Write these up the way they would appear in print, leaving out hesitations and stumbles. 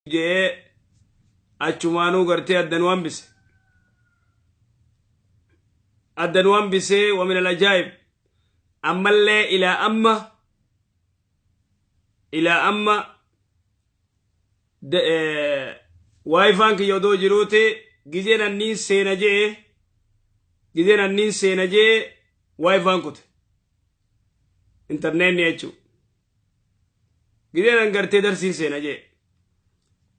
Je'ee achumaanuu gartee adda nu hambise. Adda nu hambisee wa min al-ajaa'ib ammallee ilaa amma ilaa amma waayifaan kiyya odoo jiruuti gizeen anniin seena je'e gizeen anniin seena je'e waayifaan kute intarneetni jechuudha. Gizeen an gartee darsiin seena jee.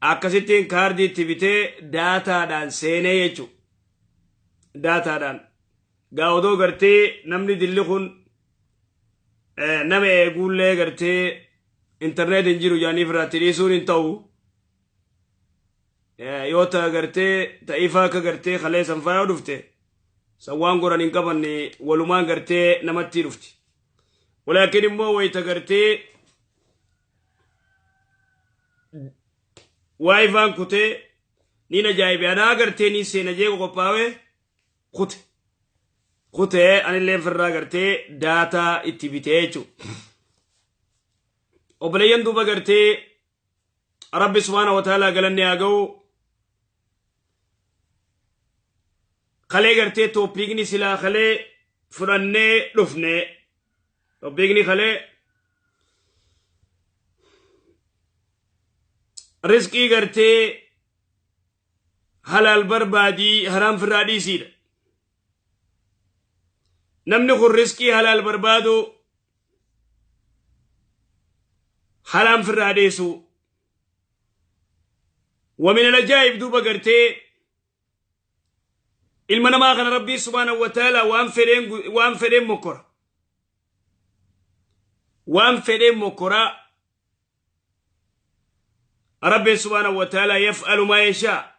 Akkasittiin kaardii itti bitee daataadhaan seenee jechuudha. Daataadhaan. Gaa odoo gartee namni dilli kun nama eeguullee gartee intarneet hin jiru jaaniif irratti dhiisuun hin ta'u. Yoo ta gartee ta ifaa akka gartee kalee sanfaa yoo dhufte san waan goran hin qabanne walumaan gartee namatti dhufti. Walaakin immoo wayita gartee waayifaan kutee niin ajaa'ibe anaa gartee niin seena jee qophaawe kute. Kutee anillee firraa gartee daataa itti bitee jechuudha. Obboleeyyan duuba gartee Rabbi subhaanahu wa ta'aalaa galanni haa ga'u. Kalee gartee tooppiikni silaa kalee fudhannee dhufne. Tooppiikni kalee rizqii gartee halaal barbaadii haraam firraa dhiisiidha. Namni kun rizqii halaal barbaadu haraam firraa dhiisu. ومن العجائب دوبا قرتي ilma namaa kana Rabbii subhaanahu wa ta'ala waan fedheen waan fedheen mokkora. Waan fedheen mokkora. Rabbiin subhaanahu wa ta'ala yaf'alu maa yashaa.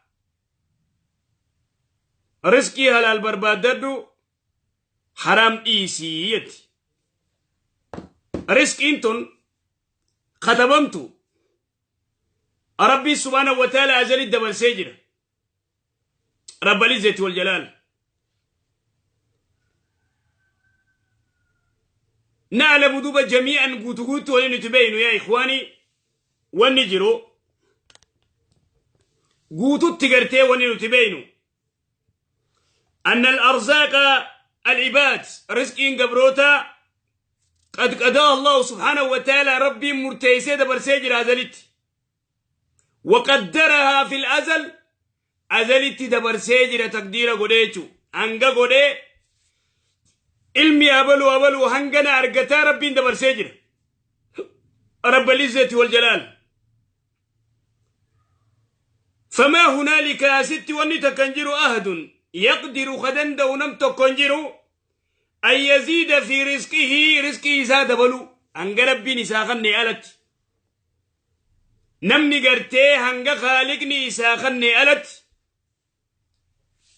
Riskii halaal barbaaddadhu haraam dhiisii jetti. Riskiin tun katabamtu Rabbii subhaanahu wa ta'ala azali dabarsee jira. Rabbal izzati wal jalaal. Na'lamu duuba jamii'an guutu guutu waliin nuti beeynu yaa ikhwaanii wanni jiru guututti gartee wanni nuti beeynu أن الأرزاق العباد رزقين قبروتا قد قضاه الله سبحانه وتعالى ربي مرتيسي دبر سيجر أزلت وقدرها في الأزل أزلت دبر سيجر تقدير قديتو هنگا قدي علمي أبلو أبلو هنگنا أرقتا ربي دبر سيجر رب العزة والجلال. فما هنالك أست ونتكنجر أهد يقدر خدند ونمت كنجر أن يزيد في رزقه رزقه زاد بلو هنگ ربي نساخني ألت نمني قرتي هنگ خالقني إساخني ألت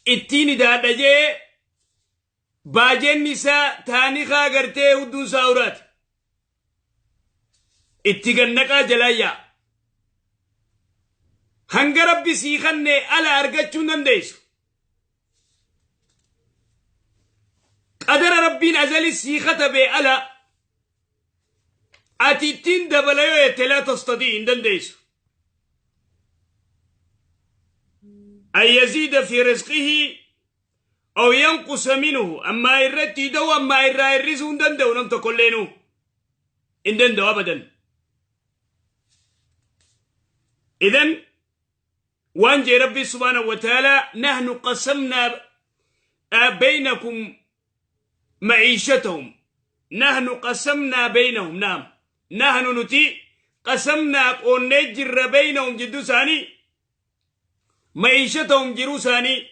اتيني دادجي باجين نساء تانيخا قرتي هدون ساورات اتقنقا جلايا هنگ ربي سيخني ألا أرقتشون ننديسو قدر ربين أزلي سيخة بي ألا أتيتين دبليو يتلا تستطيع دنديسو أن يزيد في رزقه أو ينقص منه أما إرتي دو أما إرى الرزق دندو نمت كلينو إن دندو أبدا. إذن وانجي ربي سبحانه وتعالى نحن قسمنا بينكم معيشتهم نحن قسمنا بينهم نعم نحن نتي قسمنا ونجر بينهم جدو ثاني معيشتهم جرو ثاني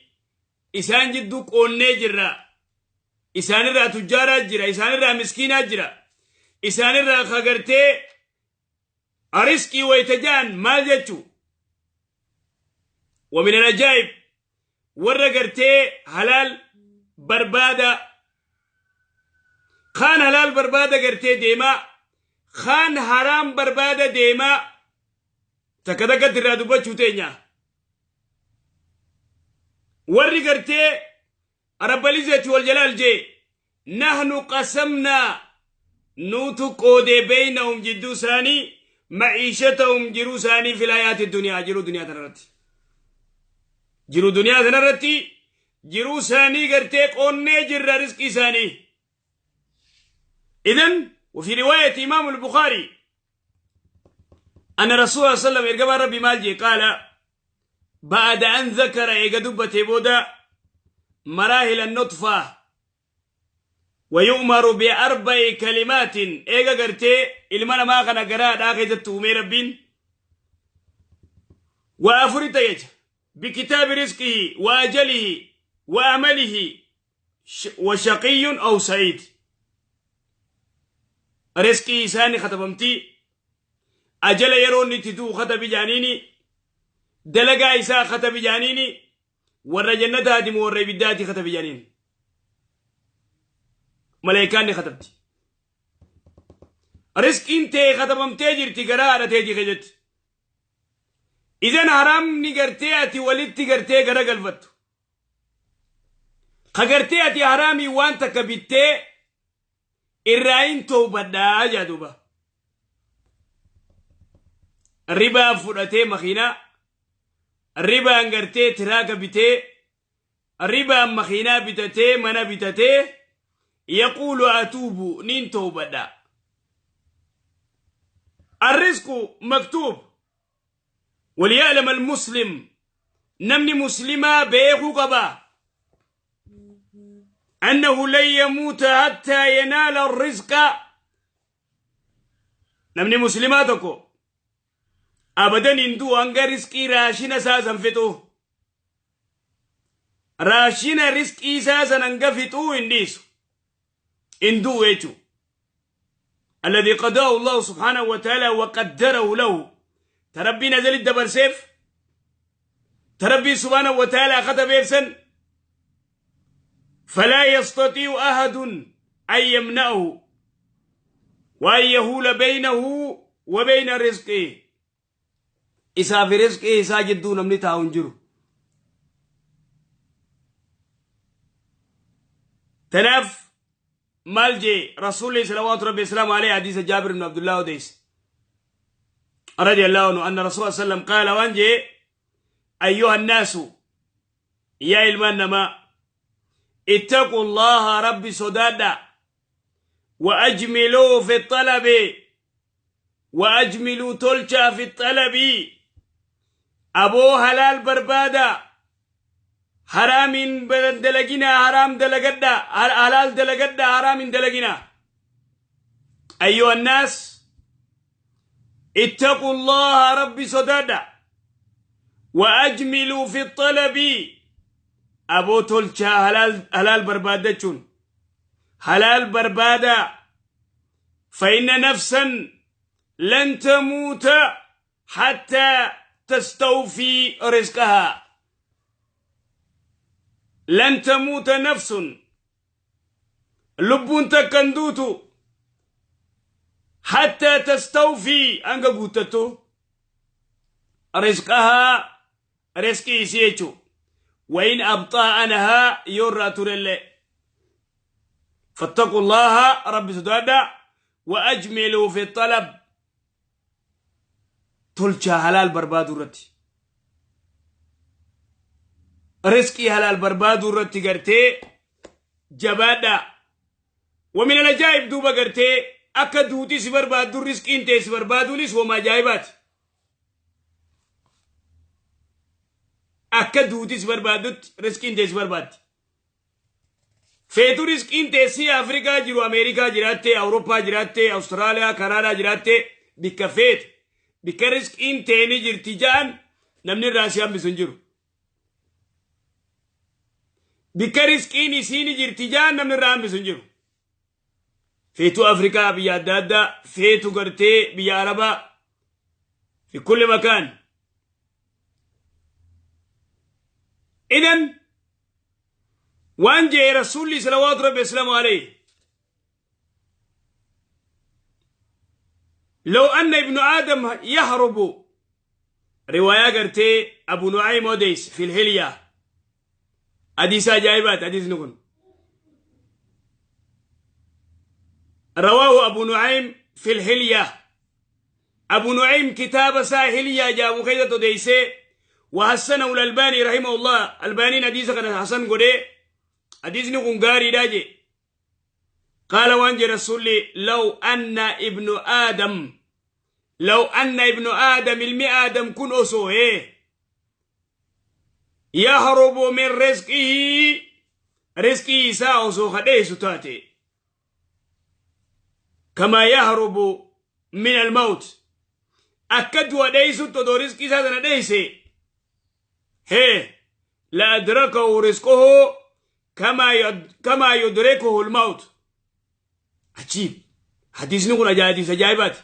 إسان جدو قونجر إسان را تجارة جرا إسان را مسكينة جرا إسان را خغرتي أرزقي ويتجان ما جتو. ومن العجائب ورقرتي حلال بربادة خان حلال بربادة قرتي ديما خان حرام بربادة ديما تكدك درادو بچو تينيا وري قرتي رب العزة والجلال جي نحن قسمنا نوتو قودي بينهم جدو ثاني معيشتهم jiruu isaanii في الحياة الدنيا jiruu duniyaa tanarratti jiruu duniyaa tanarratti jiruu isaanii gartee qoonnee jirra rizqii isaanii. إذن وفي رواية إمام البخاري أن رسول الله صلى الله عليه وسلم إرقب ربي مالجي قال بعد أن ذكر إيقدبة بودا مراحل النطفة ويؤمر بأربع كلمات إيقا قرتي إلمانا ما خنا قراء آخذت أمي ربين وأفرت يج بكتاب رزقه وأجله وأمله وشقي أو سعيد. رزقي إساني ختبمتي أجل يروني تدو ختب جانيني دلقا إساء ختب جانيني ور جنتاتي ور بداتي ختب جانيني ملائكاني ختبتي رزق انت ختبمتي جرتي قرارة تيجي خجت. إذن حرام نقرتي أتي ولدتي قرتي قرق الفتو خقرتي أتي حرامي وانت كبتي الرأين توبة جادوبة الربا فرتي مخينة الربا انقرتي تراك بتي الربا مخينة بتتي منا بتتي يقول أتوب نين توبة. الرزق مكتوب وليعلم المسلم نمني مسلمة بيخو قبا أنه لن يموت حتى ينال الرزق. نمني مسلماتكو أبدا اندو أنغا رزقي راشين ساسا فتو راشين رزقي ساسا أنغا فتو انديسو اندو ايتو الذي قضاه الله سبحانه وتعالى وقدره له. تربي نزل الدبر سيف تربي سبحانه وتعالى خطب يفسن فلا يستطيع أحد أن يمنعه وأن يهول بينه وبين رزقه. إسا في رزقه إسا جدو نمني تاون جرو. تناف مالجي رسول الله صلوات ربي السلام عليه حديث جابر بن عبد الله وديس رضي الله عنه أن رسول الله صلى الله عليه وسلم قال وانجي أيها الناس يا إلمان اتقوا الله ربي صدادا وأجملوا في الطلب وأجملوا تلشا في الطلب. أبو حلال بربادا حرام دلقنا حرام دلقدا حلال دلقدا حرام دلقنا. أيها الناس اتقوا الله ربي صدادا وأجملوا في الطلب. أبو تلشا حلال حلال بربادة حلال بربادة فإن نفسا لن تموت حتى تستوفي رزقها. لن تموت نفس لب تكندوت حتى تستوفي أنك قوتتو رزقها رزقي سيتو وإن أبطأنها يرى ترلي. فاتقوا الله رب سدادا وأجملوا في الطلب. تلشا حلال بربادو رتي رزقي حلال بربادو رتي قرتي جبادا. ومن العجائب دوبا قرتي أكا دوتي سبربادو رزقي انتي سبربادو ليس وما جايبات akka duutis barbaadutti riskiin teessi barbaaddi. Feetu riskiin teessi Afrikaa jiru, Ameerikaa jiraattee, Awurooppaa jiraattee, Awustiraaliyaa, Kanaadaa jiraattee bikka feete bikka riskiin teeni jirti ja'an namni irraa si hambisu hin jiru. Bikka riskiin isiin jirti ja'an namni irraa hambisu hin jiru. Feetu Afrikaa biyya adda addaa, feetu gartee biyya Arabaa fi kulli makaan. إذن وان جاء رسول الله صلوات ربي وسلامه عليه لو أن ابن آدم يهرب رواية قرتي أبو نعيم أوديس في الحلية حديث جايبات حديث نقول رواه أبو نعيم في الحلية Abu Nu'aym kitaaba isaa Hilyaa jaamu keessatti odeessee وحسنه الألباني رحمه الله. الباني حديث كان حسن قده حديثني كن غاري داجي. قال وانجي رسولي لو أن ابن آدم لو أن ابن آدم المي آدم كن أسوه يهرب من رزقه رزقه سا أسو خديه ستاتي كما يهرب من الموت أكد وديسو تدو رزقي سا ديسي هي لا أدركه رزقه كما يدركه الموت. عجيب حديث نقول حديث عجائبات.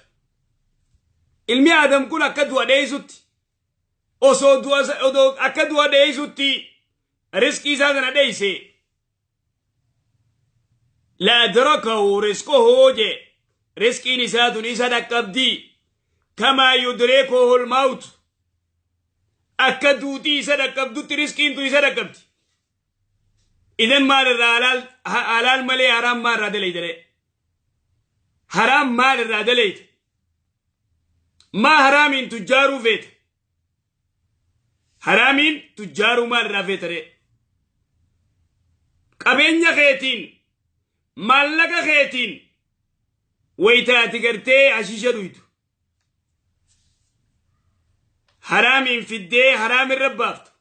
ilmi Aadam kun akka du'a dheessutti osoo du'a akka du'a dheessutti rizqii isaa sana dheesse la adrakahu rizquhu je rizqiin isaa tun isa dhaqqabdi kama yudrikuhu al-maut akka duutii isa dhaqqabdutti rizqiin tun isa dhaqqabdi. Idan maal irraa halaal malee haraam maal irraa dalayte? Haraam maal irraa dalayte? ما حرامين تجارو فيت حرامين تجارو مال رافيت ري قبينيا خيتين مالك خيتين ويتا تقرتي عشيشة دويتو حرامين في الدي حرام الربافت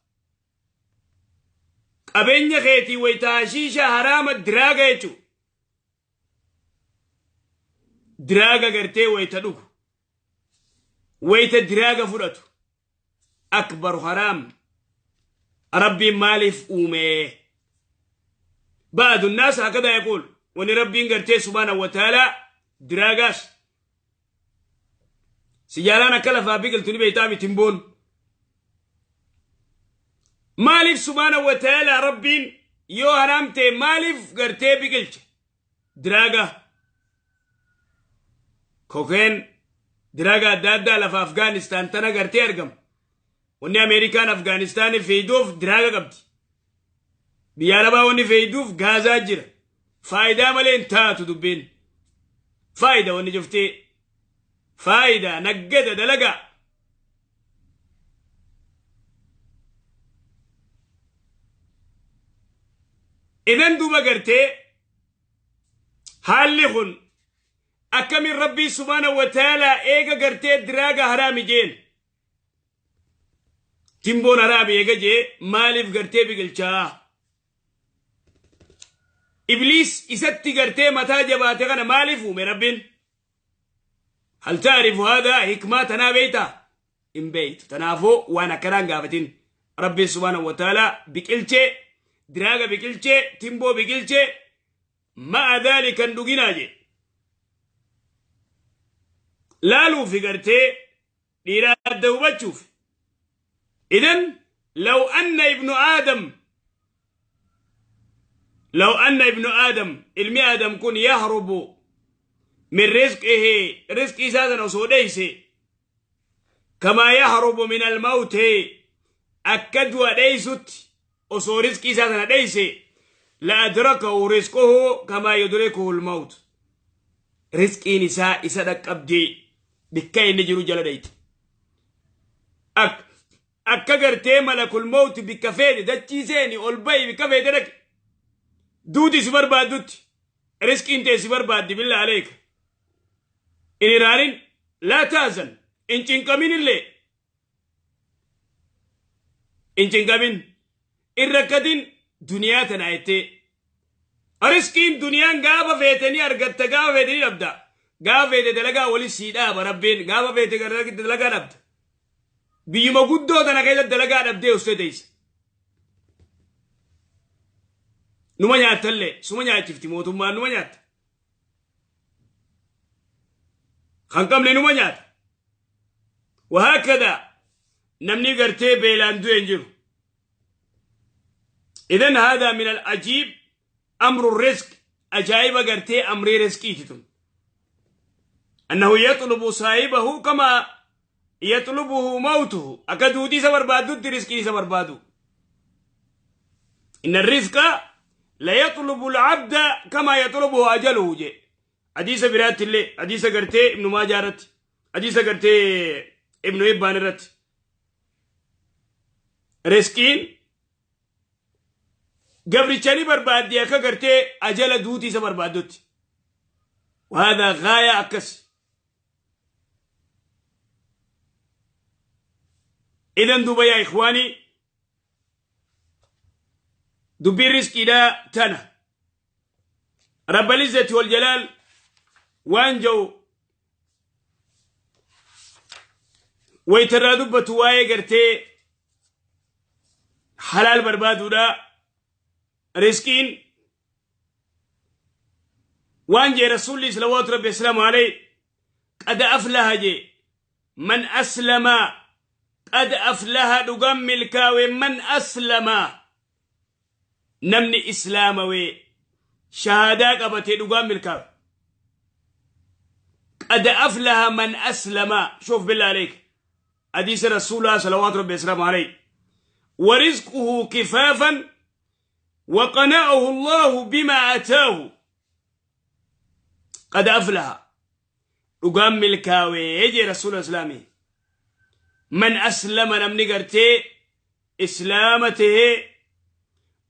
قبينيا خيتي ويتا عشيشة حرام الدراغة يتو دراغة قرتي ويتا دوكو ويت دراغة فرته أكبر حرام ربي مالف أمي. بعض الناس هكذا يقول وني ربي قرتي سبحانه وتعالى دراغاش سيالانا كلفا بيقل بيتامي تنبون مالف سبحانه وتعالى ربي يو حرامتي مالف قرتي بيقلت دراغة كوكين دراغا دادا لفا أفغانستان تنا قرتي أرقم وني أمريكان أفغانستان فيدوف دراغا قبتي بياربا وني فيدوف غازا جرا فايدة ملين تاتو دبين فايدة وني جفتي فايدة نقدة دلقا إذن دوبا قرتي حالي خن أكمل ربي سبحانه وتعالى إيغا قرتي دراغا حرامي جين تنبون حرامي إيغا جي مالف قرتي بقلچا إبليس إستي قرتي متى جباتي غانا مالف ومن ربين. هل تعرف هذا حكمة تنا بيتا إن بيت تنافو وانا كران قافتين ربي سبحانه وتعالى بقلچي دراغا بقلچي تنبو بقلچي مع ذلك اندوغينا جي لالو في قرتي ليراد وبتشوف. إذن لو أن ابن آدم لو أن ابن آدم المي آدم كن يهرب من رزقه رزق إساسا وصوديسي كما يهرب من الموت أكد وديست وصو رزق إساسا ديسي لأدركه رزقه كما يدركه الموت. رزقي نساء إسادك أبدي بكاي نجرو جلديت أكا قرتي ملك الموت بكفيد دتشي سيني أولباي بكفيد دك دوتي سبر بادوت رزقي انت سبر بادي بالله عليك إن رارين لا تازن إن تنكمين اللي إن تنكمين إن ركدين دنيا تنايتي رزقين دنيا غابة فيتني أرغت غابة فيتني أبدا غابة فيتي دلقا ولي سيدا بربين غابة فيتي دلقا نبدا بيما قدو تنكيزة دلقا نبدا أستيديس نما نيات اللي سما نيات شفتي موتما نما نيات خنقم لي نما نيات وهكذا نمني قرتي بيلان دو انجرو. إذن هذا من العجيب أمر الرزق أجايب قرتي أمر رزقي أنه يطلب صاحبه كما يطلبه موته أكدودي سبر بادو رزقي سبر بادو. إن الرزق لا يطلب العبد كما يطلبه أجله جي حديث برات الله حديث قرتي ابن ماجه رت Hadiisa gartee Ibnu Hibbaan irratti. Riskiin gabricha ni barbaaddi akka gartee ajala duutii isa barbaaddutti. وهذا غاية akkas. إذن duuba يا إخواني dubbiin riskiidhaa tana. رب العزة والجلال waan jau waytarraa dubbatu waa'ee gartee halaal barbaaduudha. Riskiin waan jee Rasuulli صلوات ربي وسلامه عليه قد أفلح jee من أسلم قد أفلح dhugan milkaawe من أسلم namni islaamawe shahaadaa qabatee dhugaan milkaawe. قد أفلح من أسلم. شوف بالله عليك حديث رسول الله صلوات ربي وسلامه عليه ورزقه كفافا وقنعه الله بما أتاه قد أفلح dhugaan milkaawee jee rasuula islaamii من أسلم namni gartee islaama tahee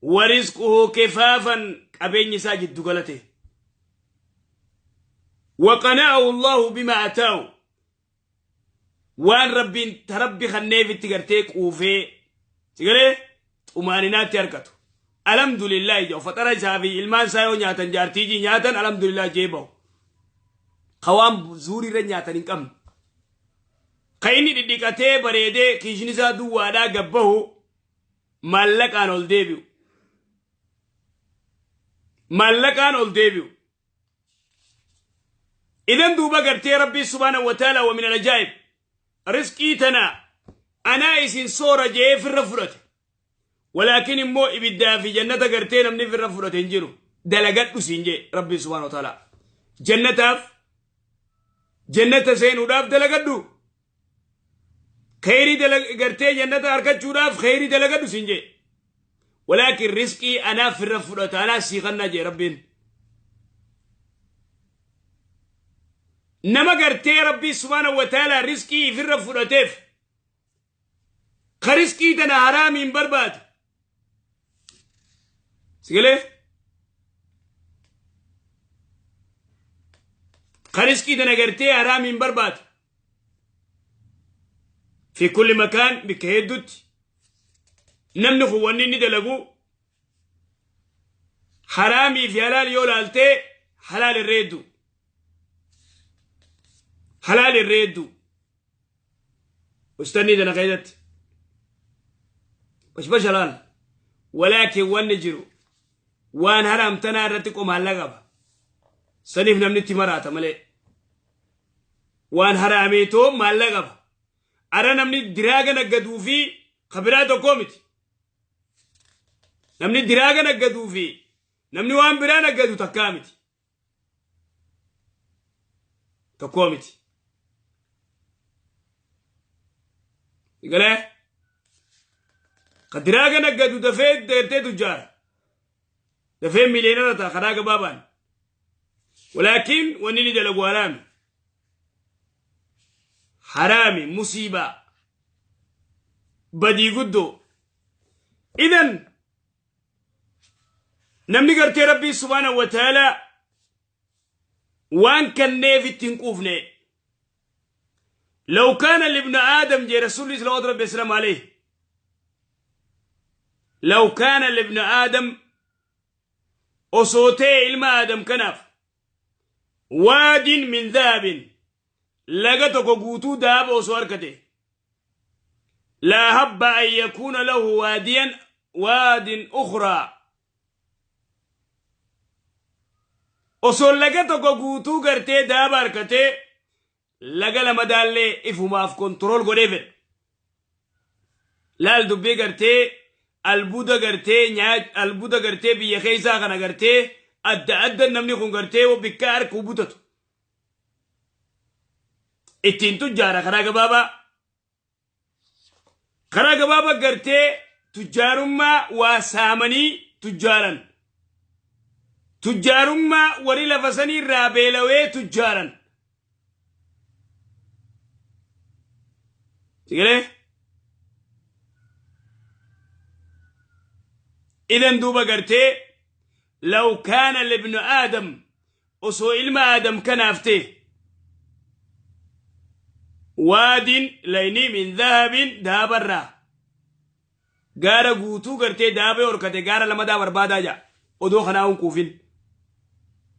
ورزقه كفافا qabeenyi isaa jiddu galate وقنعه الله بما أتاه waan rabbiin tarabbi kanneefitti gartee quufee sigalee xumaaninatti harkatu alhamdulillahi jedhu faxara isaa fi ilmaan isaa yoo nyaatan jaartiijii nyaatan alhamdulillah jee bahu ka waan zuuriirra nyaatan hin qabne ka inni dhidhiqatee bareedee kiishin isaa duwwaadhaa gabbahu maallaqaan ol deebi'u maallaqaan ol deebi'u. إذن duuba gartee rabbii سبحانه وتعالى ومن العجائب riskii tana anaa isin soora jee firra fudhate ولكن immoo ibiddaa fi jannata gartee namni firra fudhate hin jiru. Dalagadhu siin jee rabbii سبحانه وتعالى jannataaf jannata seenuudhaaf dalagadhu kheyrii gartee jannata argachuudhaaf kheyrii dalagadhu siin jee ولكن riskii anaa firra fudhata anaa sii kannaa jee rabbiin. Nama gartee rabbii سبحانه وتعالى riskii ifirra fudhateef ka riskii tana haraamiin barbaade sigalee ka riskii tana gartee haraamiin barbaade في كل مكان bikka hedduutti namni kun wanni inni dalagu haraamii fi halaal yoo laaltee halaal irra hedduu halaal irra hedduu ustannii tana keessatti bashbash halaal ولكن wanni jiru waan haraam tanaa irratti qomaalla qaba saniif namni itti maraata malee waan haraameetoo maallaqa qaba. Ara namni diraaga naggaduu fi kabiraa tokkoo miti. Namni diraaga naggaduu fi namni waan biraa naggadu takkaa miti. Tokkoo miti. Galee ka diraaga naggadu dafee deertee tujjaara. Dafee miliyoonara ta'a karaa gabaabaan. ولكن wanni ni dalagu haraami. Haraami musiibaa. Badii guddoo. إذن namni gartee rabbii سبحانه وتعالى waan kenneef itti hin quufne. لو كان لابن آدم jee rasuulli صلوات ربي وسلامه عليه لو كان لابن آدم osoo ta'e ilma Aadam kanaaf واد من ذهب laga tokko guutuu daaba osoo harkate لأحب أن يكون له واديا واد أخرى osoo laga tokko guutuu gartee daaba harkatee laga lamadaallee ifumaaf control godhee fedha. Laal dubbii gartee albuuda gartee albuuda gartee biyya keessaa kana gartee adda adda namni kun gartee bikka harkuu butatu. Ittiin tujjaara karaa gabaabaa. Karaa gabaabaa gartee tujjaarummaa waa saamanii tujjaaran. Tujjaarummaa warri lafa sanii irraa beelawee tujjaaran. Sigalee? Idan duuba gartee law kaana libnu aadam osoo ilma aadam kanaaf ta'e waadin layni min dhahabin daabarraa gaara guutuu gartee daabee horkate gaara lamadaa barbaadaa jaa odoo kanaa hin quufin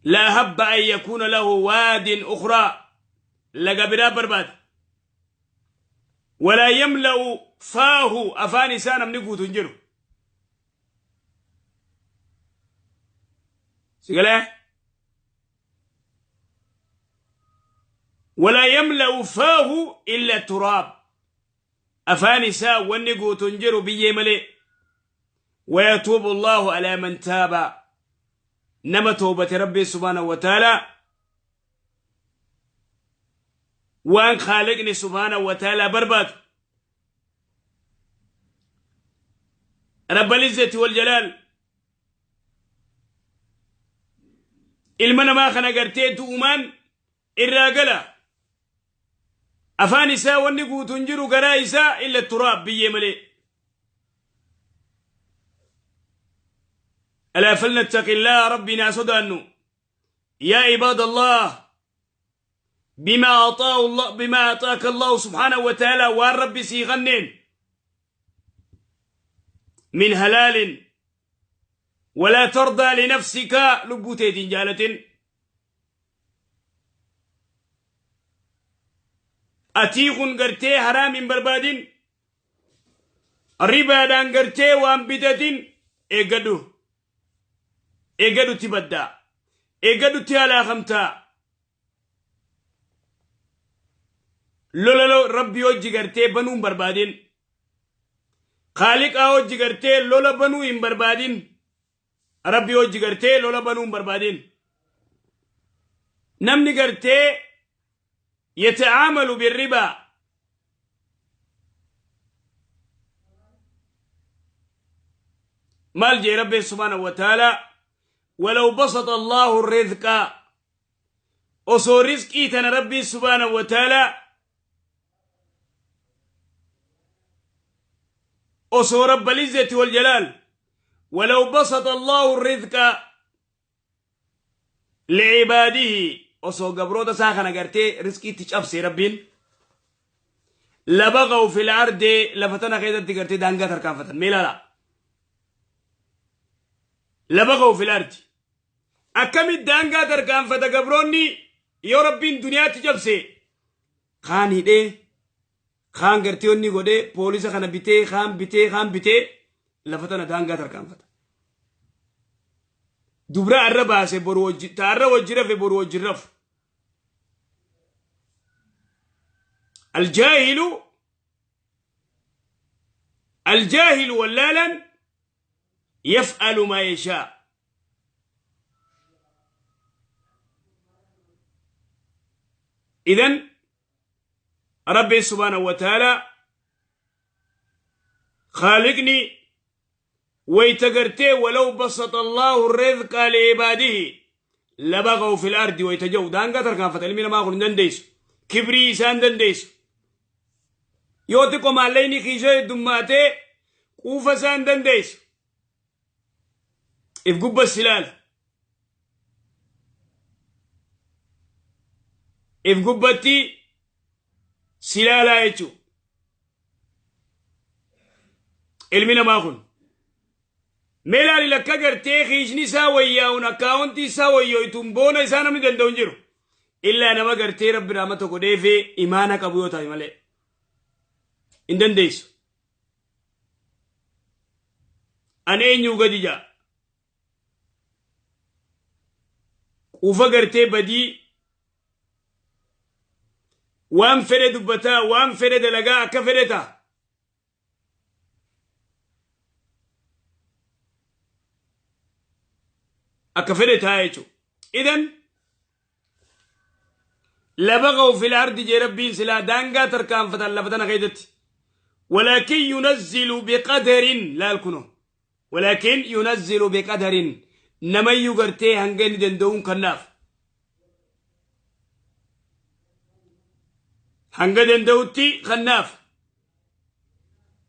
laa habba an yakuuna lahu waadin ukhraa laga biraa barbaada walaa yamla'u faahu afaan isaa namni guutu hin jiru sigalee ولا يملأ فاه إلا التراب أفان إساء ونقو تنجر بي ملئ ويتوب الله على من تاب نما توبة ربي سبحانه وتعالى وان خالقني سبحانه وتعالى برباد رب العزة والجلال المنا ما خنقرتي تؤمان الراقلة أفان إساء ونقو تنجر قرا إساء إلا التراب بي ملئ ألا فلنتق الله ربنا صدأنه يا عباد الله بما أعطاه الله بما أعطاك الله سبحانه وتعالى والرب سيغنين من هلال ولا ترضى لنفسك لبوتيت جالة أتيخ قرتي حرام برباد ربا دان قرتي وان إيقدو إيقدو تبدا إيقدو تيالا خمتا لولا ربي وجي قرتي بنون بربادين خالق وجي قرتي لولا بنو إن بربادين ربي وجي قرتي لولا بنون بربادين نمني قرتي يتعامل بالربا مال ربي سبحانه وتعالى ولو بسط الله الرزق أصو رزقي تنا ربي سبحانه وتعالى أصو رب العزة والجلال ولو بسط الله الرزق لعباده osoo gabroota isaa kana gartee riskiitti cabse rabbiin labaqaw fil ardi lafa tana keessatti gartee daangaa tarkaanfatan mee ilaala labaqaw fil ardi akkamitti daangaa tarkaanfata gabroonni yoo rabbiin duniyaatti cabse kaan hidhee kaan gartee onni godhee poolisa kana bitee kaan bitee kaan bitee lafa tana daangaa tarkaanfata dubra arra baase boru wajji taarra wajji rafe boru wajji rafu الجاهل الجاهل ولالا يفعل ما يشاء إذن ربي سبحانه وتعالى خالقني ويتقرتي ولو بسط الله الرزق لعباده لبغوا في الأرض ويتجو دان قطر كان فتلمين ما أقول دنديس كبري سان دنديس يوتكم عليني خيشة دماتي قوفة سان دنديس إفقب السلال إفقبتي سلالة يتو المين ما أقول meelaali lakka gartee kiishni isaa wayyaa'uun akkaawuntii isaa wayyooytuun boona isaa namni danda'u hin jiru. Illaa nama gartee rabbi rahmata godheefee imaana qabu yoo ta'e malee hin dandeessu. An eenyuu gadi jaa quufa gartee badii waan fedhe dubbataa waan fedhe dalagaa akka fedhe ta'a. Akka fedhe ta'a jechuudha. Idan labaqaw fil ardi jee rabbiin silaa daangaa tarkaanfatan lafa tana keessatti. Walaakin yunazzilu biqadarin laal kunoo. Walaakin yunazzilu biqadarin namayyuu gartee hanga inni danda'uun kannaaf. Hanga danda'utti kannaaf.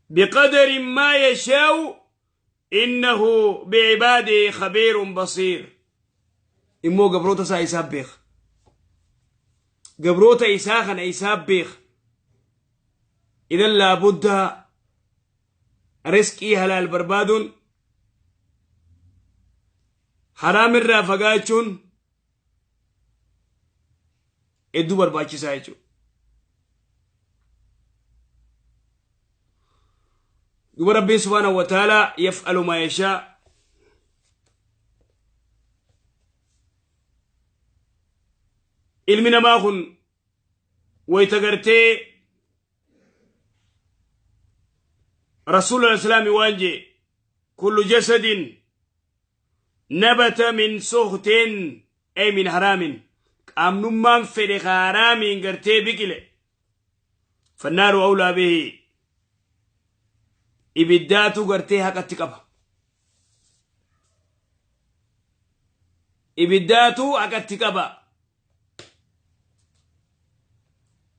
بقدر ما يشاء إنه بعباده خبير بصير. إمو قبروتا سا إساب بيخ، قبروتا إساخن إساب بيخ. إذا لابد رزقي هلال بربادون حرام الرافقاتون إدو برباچي سايچو. وربي سبحانه وتعالى يفعل ما يشاء. ilmi namaa kun wayta gartee رسول الإسلام وانجي كل جسد نبت من سخط أي من حرام أمنمان في حرام غرتي بكله فالنار أولى به. إبداتو غرتي حقتي قبا، إبداتو حقتي قبا.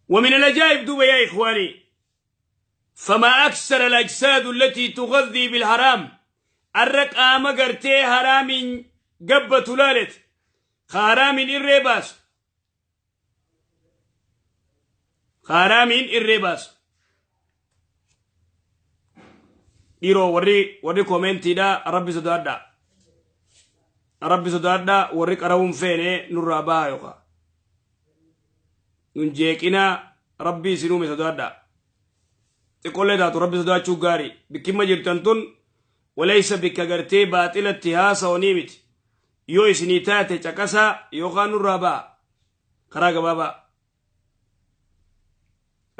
ومن العجائب دوبا يا إخواني فما أكثر الأجساد التي تغذي بالحرام. الرق آما غرتي حرام قبة لالت حرام الرباس، حرام الرباس. dhiiroo warri koomentiidha rabbi sodaadha, rabbi sodaadha. Warri qarawuun feene nurraa baha yookaan nun jeeqina rabbi isin uume sodaadha. Xiqqollee taatu rabbi sodaachuu gaarii. Bikkimma jirtan tun walaysa bikka gartee baaxilatti haasa'anii miti. Yoo isinii taate caqasaa yookaan nurraa baha karaa gabaabaa.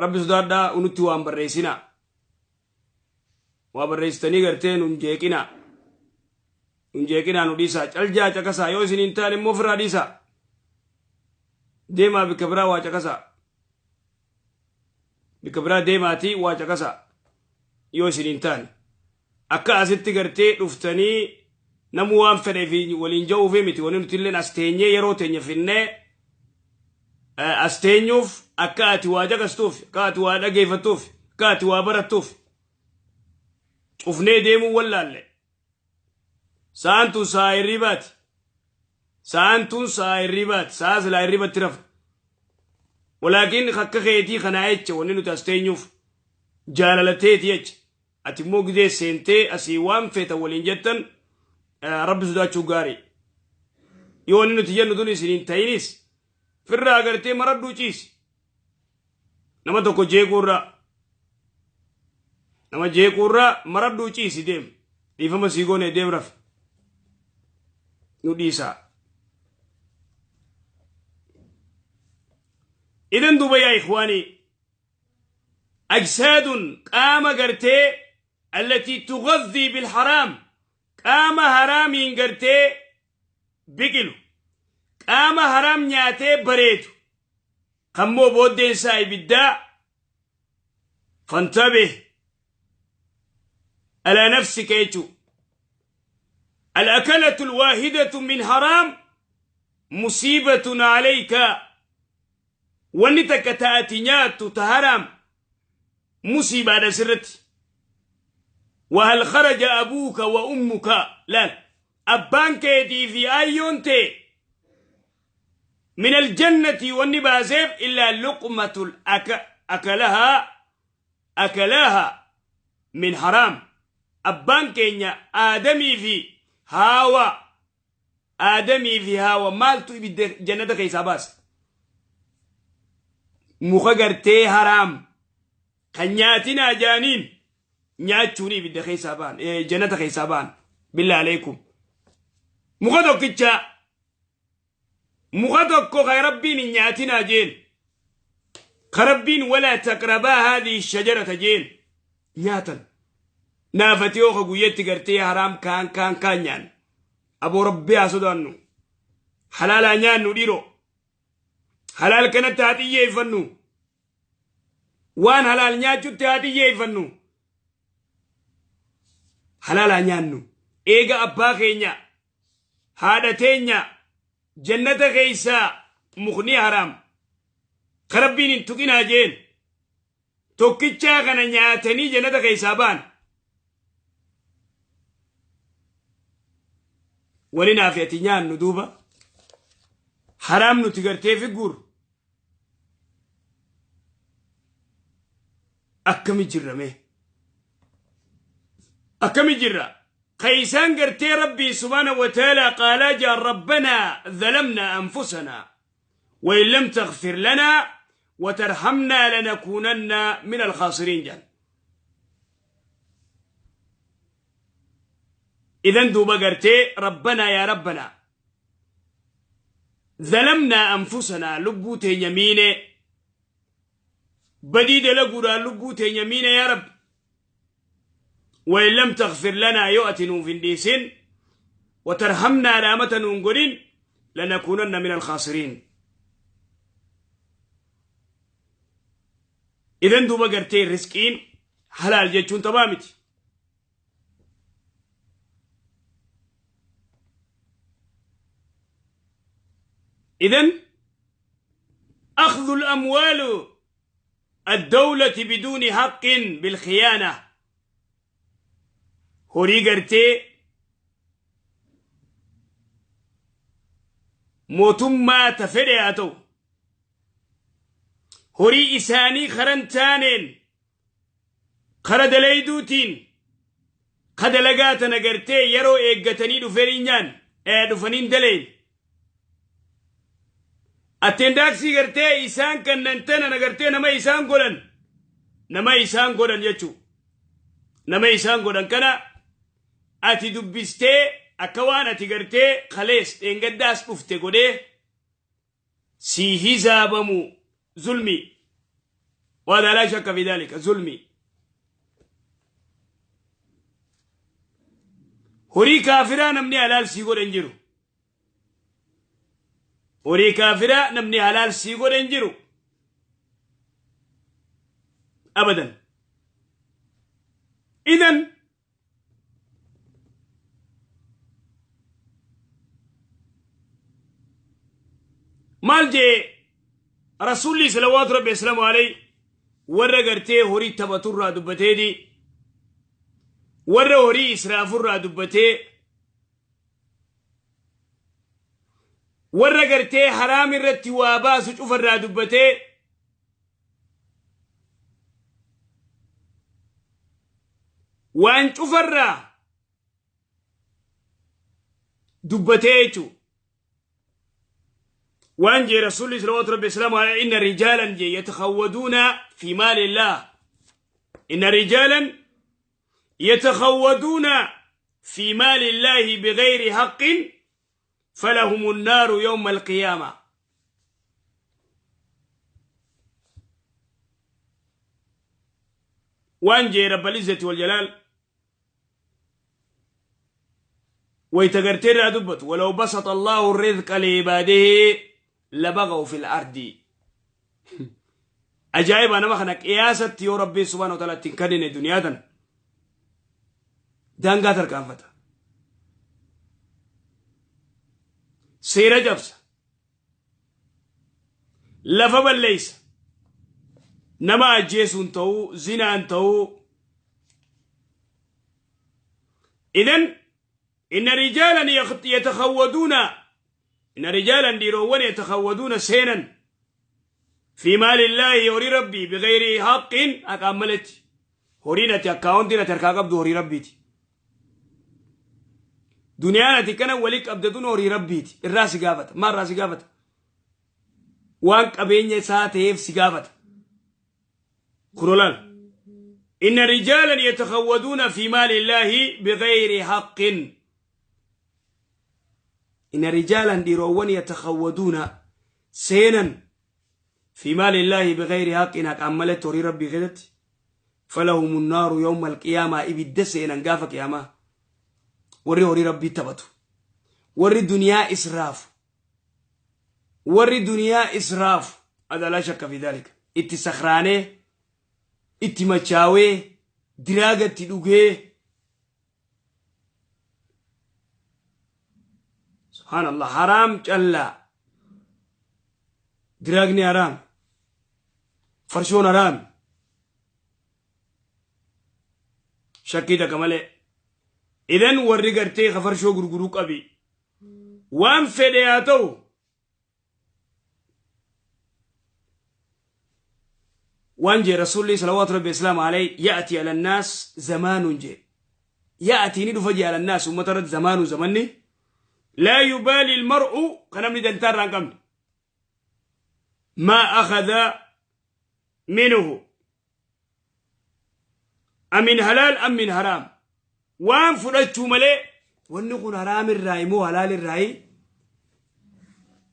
Rabbi sodaadhaa unutti waan barreessinaa. Waa barreessitanii gartee nun jeeqinaa. Nun jeeqinaa nu dhiisaa. Caljaa caqasaa yoo isin hin taane immoo ofirraa dhiisaa. Deemaa bikka biraa waa caqasaa. Bikka biraa deemaatii waa caqasaa yoo isin hin taane. Akka asitti gartee dhuftanii namu waan fedhee fi waliin ja'uufii miti. Wanni nuti illee as teenyee yeroo teenya finnee as teenyuuf akka ati waa caqastuuf, akka ati waa dhageeffattuuf, akka ati waa barattuuf. Cufnee deemuu wallaalle. Sa'aan tun sa'a hirribaati. Sa'aan tun sa'a hirribaati. Sa'a silaa hirribatti rafu. Walaakin akka keetii kanaa jecha wanni nuti as teenyuuf jaalalateeti jecha. Ati immoo gidee seentee asii waan feeta waliin jettan rabbi sodaachuu gaarii. Yoo wanni nuti jennu tun isin hin ta'inis firraa agartee maradhuu ciisi. Nama tokko jeequurraa. Nama jeequurraa maradhuu ciisi deem. Dhiifama sii goone deem rafi. Nu dhiisaa. إذن دوبا يا إخواني أجساد قام قرتي التي تغذي بالحرام قام حرام قرتي بقلو قام حرام نياتي بريتو خمو بودين ساي بالداء. فانتبه على نفسك يتو. الأكلة الواحدة من حرام مصيبة عليك. ونتك تأتي تهرم مصيبة سرت. وهل خرج أبوك وأمك؟ لا أبانك يدي في أيونتي من الجنة والنبازيف إلا لقمة أكلها من حرام. أبانك آدمي في هاوى، آدمي في هاوى مالتو جنة كيساباس muka gartee haraam kan nyaatinaa jaaniin nyaachuun ibidda keessaa ba'an, jannata keessaa ba'an. Billaa aleekum. Muka tokkicha, muka tokko kan rabbiin hin nyaatinaa jeen, kan rabbiin walaa taqrabaa haadhihi shajarata jeen nyaatan. Naafati yoo ka guyyatti gartee haraam kaan kaan kaan nyaan. Aboo rabbi haa sodaannu. Halaalaa nyaannu dhiiroo. Halaal kanatti haa xiyyeeffannu. Waan halaal nyaachutti haa xiyyeeffannu. Halaalaa nyaannu. Eega abbaa keenya, haadha teenya, jannata keessaa mukni haraam. Ka rabbiin hin tuqinaa jeen. Tokkichaa kana nyaatanii jannata keessaa ba'an. Wani naaf ati nyaannu duuba haraam nuti gartee fi guuru akkami jirra mee? Akkami jirra? Kaysaan gartee Rabbii subhaanahu wa ta'ala qaalaa jaan rabbanaa zalamnaa anfusanaa wa in lam taghfir lanaa wa tarhamnaa lanakuunanna min alkhaasiriin jaan. Idan duuba gartee rabbanaa yaa rabbanaa zalamnaa anfusanaa lubbuu teenya miine badii dalaguudhaan lubbuu teenya miine yaa rabbi وإن لم تغفر لنا يؤتن في الديسين وترحمنا رامة ننقلين لنكونن من الخاسرين. إذن دوبا قرتين رزقين حلال جيتشون تبامت. إذن أخذ الأموال الدولة بدون حق بالخيانة. Horii gartee mootummaa ta fedhe haa ta'u horii isaanii karan taaneen kara dalayduutiin ka dalagaa tana gartee yeroo eeggatanii dhufanii nyaan dhufaniin daleen attendaaksii gartee isaan kannan tana gartee nama isaan godhan jechuu nama isaan godhan kana ati dubbistee akka waan ati gartee kalees dheengaddaas dhufte godhee si hizaabamu zulmi وهذا لا شك في ذلك zulmi. Horii kaafiraa namni halaal sii godhe hin jiru. Horii kaafiraa namni halaal sii godhe hin jiru abadan. إذن maal jee rasuulli salawaatu rabbi wasalaamu alayhi warra gartee horii taphaturraa dubbateeti warra horii israafurraa dubbatee warra gartee haraam irratti waa baasu cufarraa dubbatee waan cufarraa dubbatee jechuu. وان جي رسول صلى الله عليه وسلم إن رجالا جي يتخوضون في مال الله إن رجالا يتخوضون في مال الله بغير حق فلهم النار يوم القيامة. وان جي رب العزة والجلال ويتقرتر دبت ولو بسط الله الرزق لعباده لبغوا في الأرض. أجايب أنا ما خنك قياسة يا ربي سبحانه وتعالى تنكدن الدنيا دن دانغا تركان فتا سيرة جبسة لفا ليس نما أجيسون تو زنا تو. إذن إن رجالا يتخوضون إن رجالا ديرون يتخوضون سينا في مال الله يوري ربي بغير حق أكملت هورينا أكاونتنا تركا قبض هوري ربيتي دنيانا تكنا وليك أبدتون هوري ربيتي الراس قافت ما الراس قافت وانك أبين ساتيف سقافت خرولان. إن رجالا يتخوضون في مال الله بغير حق إن رجالا ديرون يتخوضون سينا في مال الله بغير حق أكملت توري ربي غدت فلهم النار يوم القيامة إبد سينا قافك قيامة وري هوري ربي تبتو وري الدنيا إسراف وري الدنيا إسراف هذا لا شك في ذلك. اتسخرانه اتمشاوي دراغة تدوغي سبحان الله حرام جلا دراغني حرام فرشون حرام Shakkii takka malee. Idan warri gartee kafarshoo gurguruu qabi. Waan fedhe haa ta'u. Waan jee Rasuulli salawaatu rabbi islaam alayhi ya'ati ala naas zamaanuun jee. Ya'ati ni dhufa jee ala naas uummata irratti zamaanuu zamanni. Laa yubaali almar'u kan namni dantaa irraa hin qabne. Maa akhadha minhu. Amin halaal am min haraam. Waan fudhachuu malee wanni kun haraam irraa immoo halaal irraa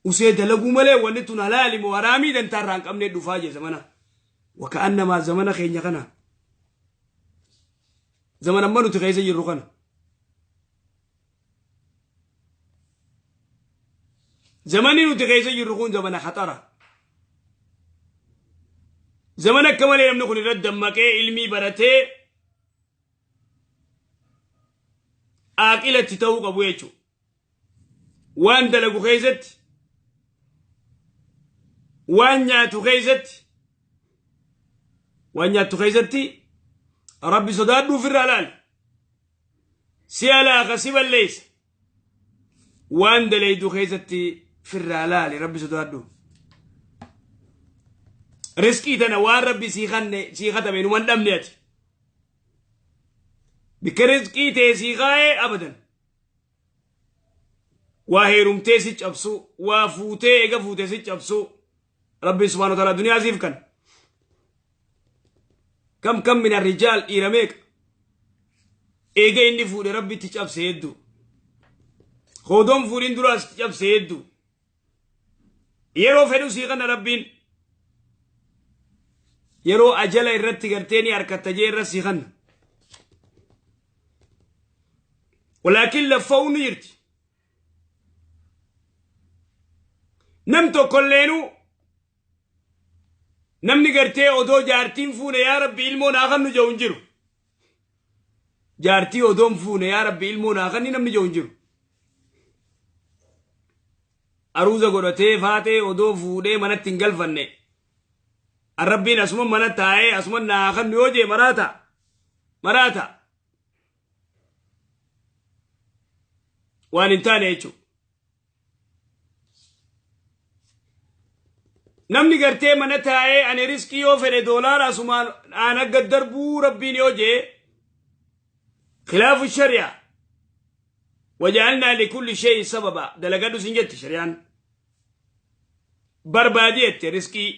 usee dalaguu malee wanni tun halaal immoo haraamii dantaa irraa hin qabne dhufaa jee zamana. Waka'annamaa zamana keenya kana. Zamana amma nuti keessa jirru kana. Zamanni nuti keessa jirru kun zamana khaxara. Zamana akka malee namni kun irratti dammaqee ilmii baratee aaqilatti ta'uu qabu jechuudha. Waan dalagu keessatti, waan nyaatu keessatti, waan nyaattu keessatti Rabbi sodaadhu ofirraa laali. Si alaaka si balleessa. Waan dalaydu keessatti firraa laali Rabbi sodaadhu. Riskii tana waan Rabbi sii kanne sii katame numan dhabne ati. Bikka riskii tee sii kaa'ee abadan. Waa heerumtee si cabsu, waa fuutee eega fuutee si cabsu. Rabbi subhaanahu wa ta'ala duniyaa siif kan. Kam kam min arrijaal dhiira meeqa? Eega inni fuudhe Rabbi itti cabse hedduu. Hoodoon fuudhin duraas itti cabse hedduu. Yeroo fedhu sii kana Rabbiin. Yeroo ajala irratti gartee ni harkatta jee irra sii kanna. Walaakin laffa'uun ni jirti. Nam tokkolleenu namni gartee odoo jaartiin fuune yaa Rabbi ilmoo naa kannu jedhu hin jiru. Jaartii odoon fuune yaa Rabbi ilmoo naa kanni namni jedhu hin jiru. Aruuza godhatee faatee odoo fuudhee manatti hin galfanne. Rabbiin asuma mana taa'ee asuma naa kannu yoo jee maraata. Maraata. Waan hin taane jechuudha. Namni gartee mana taa'ee ani riskii yoo fedhe doolaara asumaan aan akka darbuu Rabbiin yoo jee khilaafu shari'a. Waja'alnaa likulli shay'in sababa dalagadhu sin jetti shari'aan. Barbaadi jette riskii.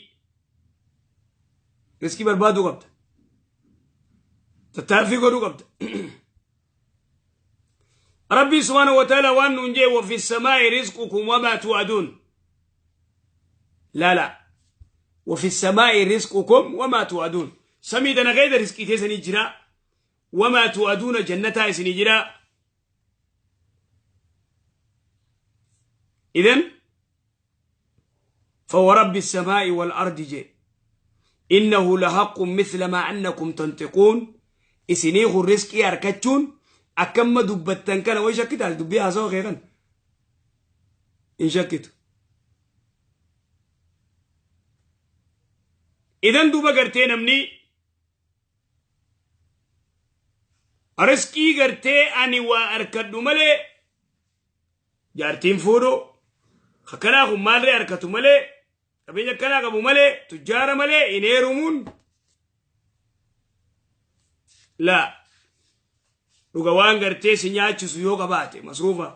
Riskii barbaaduu qabda. Tattaaffii godhuu qabda. Rabbi subhaanahu wa ta'ala waan nuun jee wa fi samaa'i rizqukum wamaa tu'aduun. Laala. Wa fi samaa'i rizqukum wamaa tu'aduun. Samii tana keessa rizqii keessanii jira. Wamaa tu'aduuna jannataa isinii jira. Idan فورب السماء والأرض جي إنه لحق مثل ما أنكم تنطقون إسنيخ الرزق أركتشون أكما دبتن كان وي شكت على دبي هسوا خيرا إن شكت إذن دوبا قرتين أمني رزقي قرتي أني وأركدو ملي جارتين فورو خكنا خو مالري أركتو ملي qabeenya akkanaa qabu malee tujjaara malee hin heerumuun laa dhuga waan gartee si nyaachisu yoo qabaate masruufa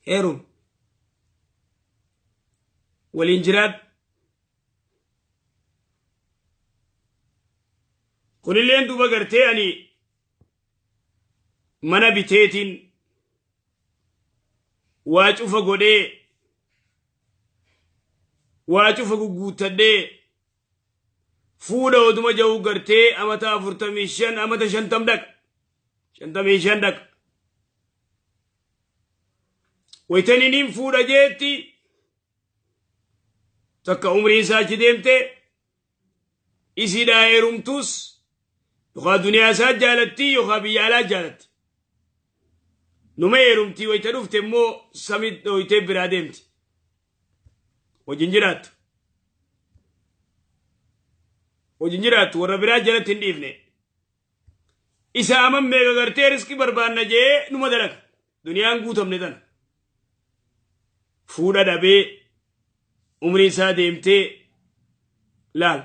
heerum waliin jiraadhu. Kunilleen duuba gartee ani mana biteetiin waa cufa godhee waa cufa guguuttadhee fuudha oduma ja'uu gartee amata 45 amata 50 dhaqa 55 dhaqa waytaniniin fuudha jeetti takka umriin isaa achi deemte isiidhaa heerumtus yookaan duniyaa isaa jaalatti yookaan biyya alaa jaalatti numa heerumtii wayta dhufte immoo samii dhoytee biraa deemti. Wajjin jiraattu. Wajjin jiraattu warra biraa jalatti hin dhiifne. Isa aman meeqa gartee riskii barbaanna jee numa dalaga. Duniyaan guutamne tana. Fuudha dhabee umrii isaa deemtee laal.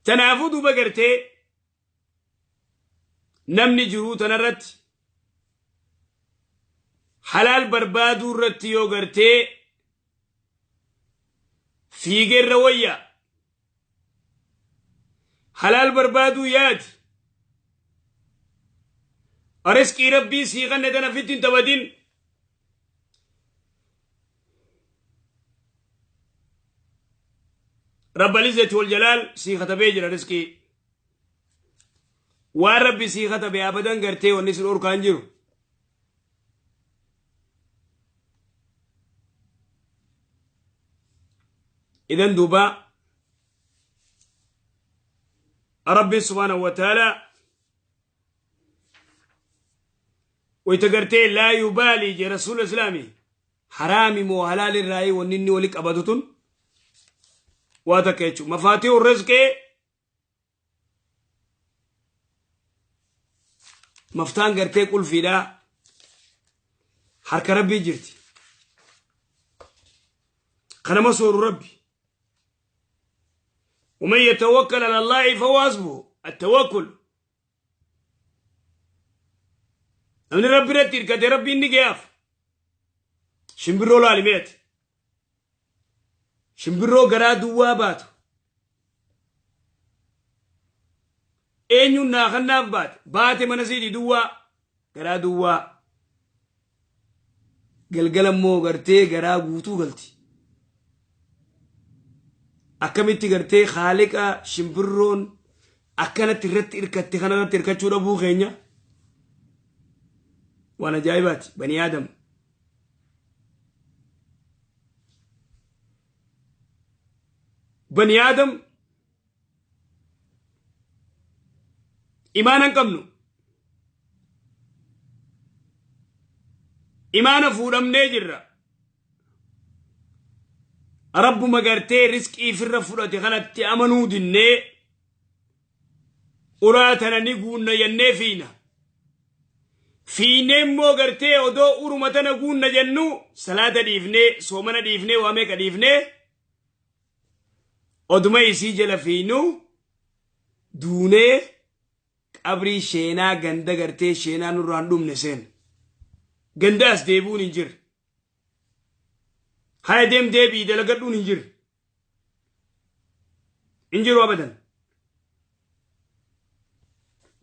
Tanaafuu duuba gartee namni jiruu tanarratti halaal barbaaduu irratti yoo gartee fiigeerra wayya. Halaal barbaaduu yaadi. Riskii rabbii sii kanne tana fitti hin taphatin. Rabbal izzati wal jalaal sii katabee jira riskii. Waan rabbi sii katabe abadan gartee wanni sin dhorkaan jiru. Idan duuba rabbi subhaanahu wa ta'ala wayta gartee laa yubaalii jee rasuula islaami haraami moo halaal irraayii wanni inni wali qabatu tun waa takka jechuudha. Mafaatiihu rizqii maftaan gartee qulfiidhaa harka rabbii jirti. Kanama sooru rabbi. ومن يتوكل على الله فهو حسبه. التوكل namni rabbi irratti hirkate rabbiin ni gayaaf. Shimbirroo laalimeeti. Shimbirroo garaa duwwaa baatu. Eenyuun naa kannaaf baate? Baate mana siidhi duwwaa. Garaa duwwaa. Galgala immoo gartee garaa guutuu galti. Akkamitti gartee haaliqa shimbirroon akkanatti irratti hirkatte kanarratti hirkachuu dhabuu keenya waan ajaa'ibaati bani aadam. Bani aadam imaana hin qabnu. Imaana fuudhamnee jirra. Rabbuma gartee riskii firra fudhate kanatti amanuu dinnee uraa tana ni guunna jennee fiina. Fiinee immoo gartee odoo uruma tana guunna jennu salaata dhiifnee soomana dhiifnee waa meeqa dhiifnee oduma isii jala fiinu duunee qabrii sheenaa ganda gartee sheenaa nurraan dhumne seen. Ganda as deebi'uun hin jirre. Haya deem deebi'i dalagadhuun hin jirre. Hin jiru abadan.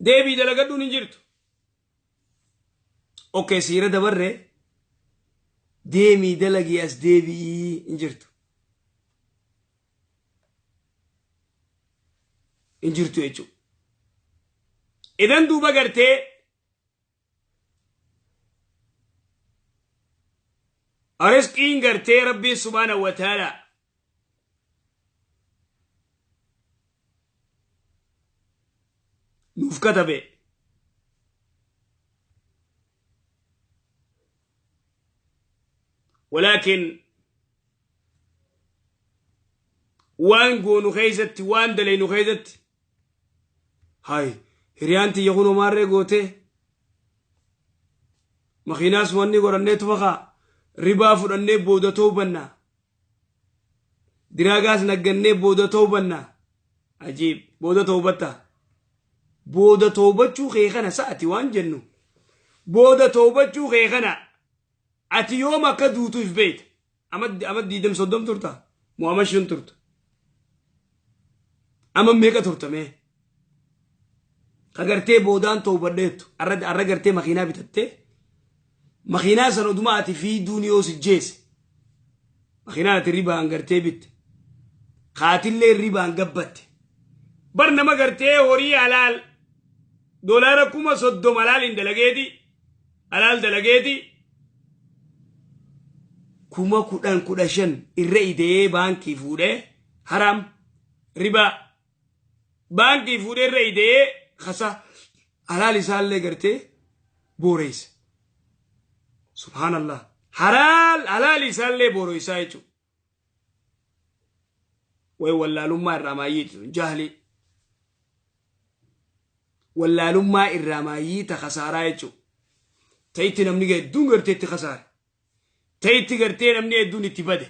Deebi'i dalagadhuun hin jirtu. Okay, siira dabarre deemii dalagii as deebi'ii hin jirtu. Hin jirtu jechuudha. Idan duuba gartee riskiin gartee rabbii subhaanahu wa ta'ala nuuf katabe. Walaakin waan goonu keessatti waan dalaynu keessatti hay hiriyaan tiyya kun homaarree gootee makiinaas wanni godhannee tufakaa ribaa fudhannee booda toobanna diraagaas naggannee booda toobanna. Ajiib booda toobatta. Booda toobachuu kee kana sa'ati waan jennu booda toobachuu kee kana ati yoom akka duutuuf beeyta. Ama 20-30 turta moo ama 5 turta ama meeqa turta mee ka gartee boodaan toobadheettu arra gartee makiinaa bitattee makiinaa san oduma ati fiiduun yoo si jeese makiinaa ati ribaan gartee bitte kaatillee ribaan gabbatte bar nama gartee horii halaal $30,000 halaal hin dalageeti halaal dalageeti 10,000-15,000 irra idee baankii fuudhee haram ribaa baankii fuudhee irra idee kasa halaal isaallee gartee booreessa. Subhanallah. Halaal isaallee booreessaa jechuudha. Way wallaalummaa irraa maayyiitu jahli. Wallaalummaa irraa maayyii ta khasaaraa jechuudha. Ta'itti namni hedduun gartee itti khasaare. Ta'itti gartee namni hedduun itti bade.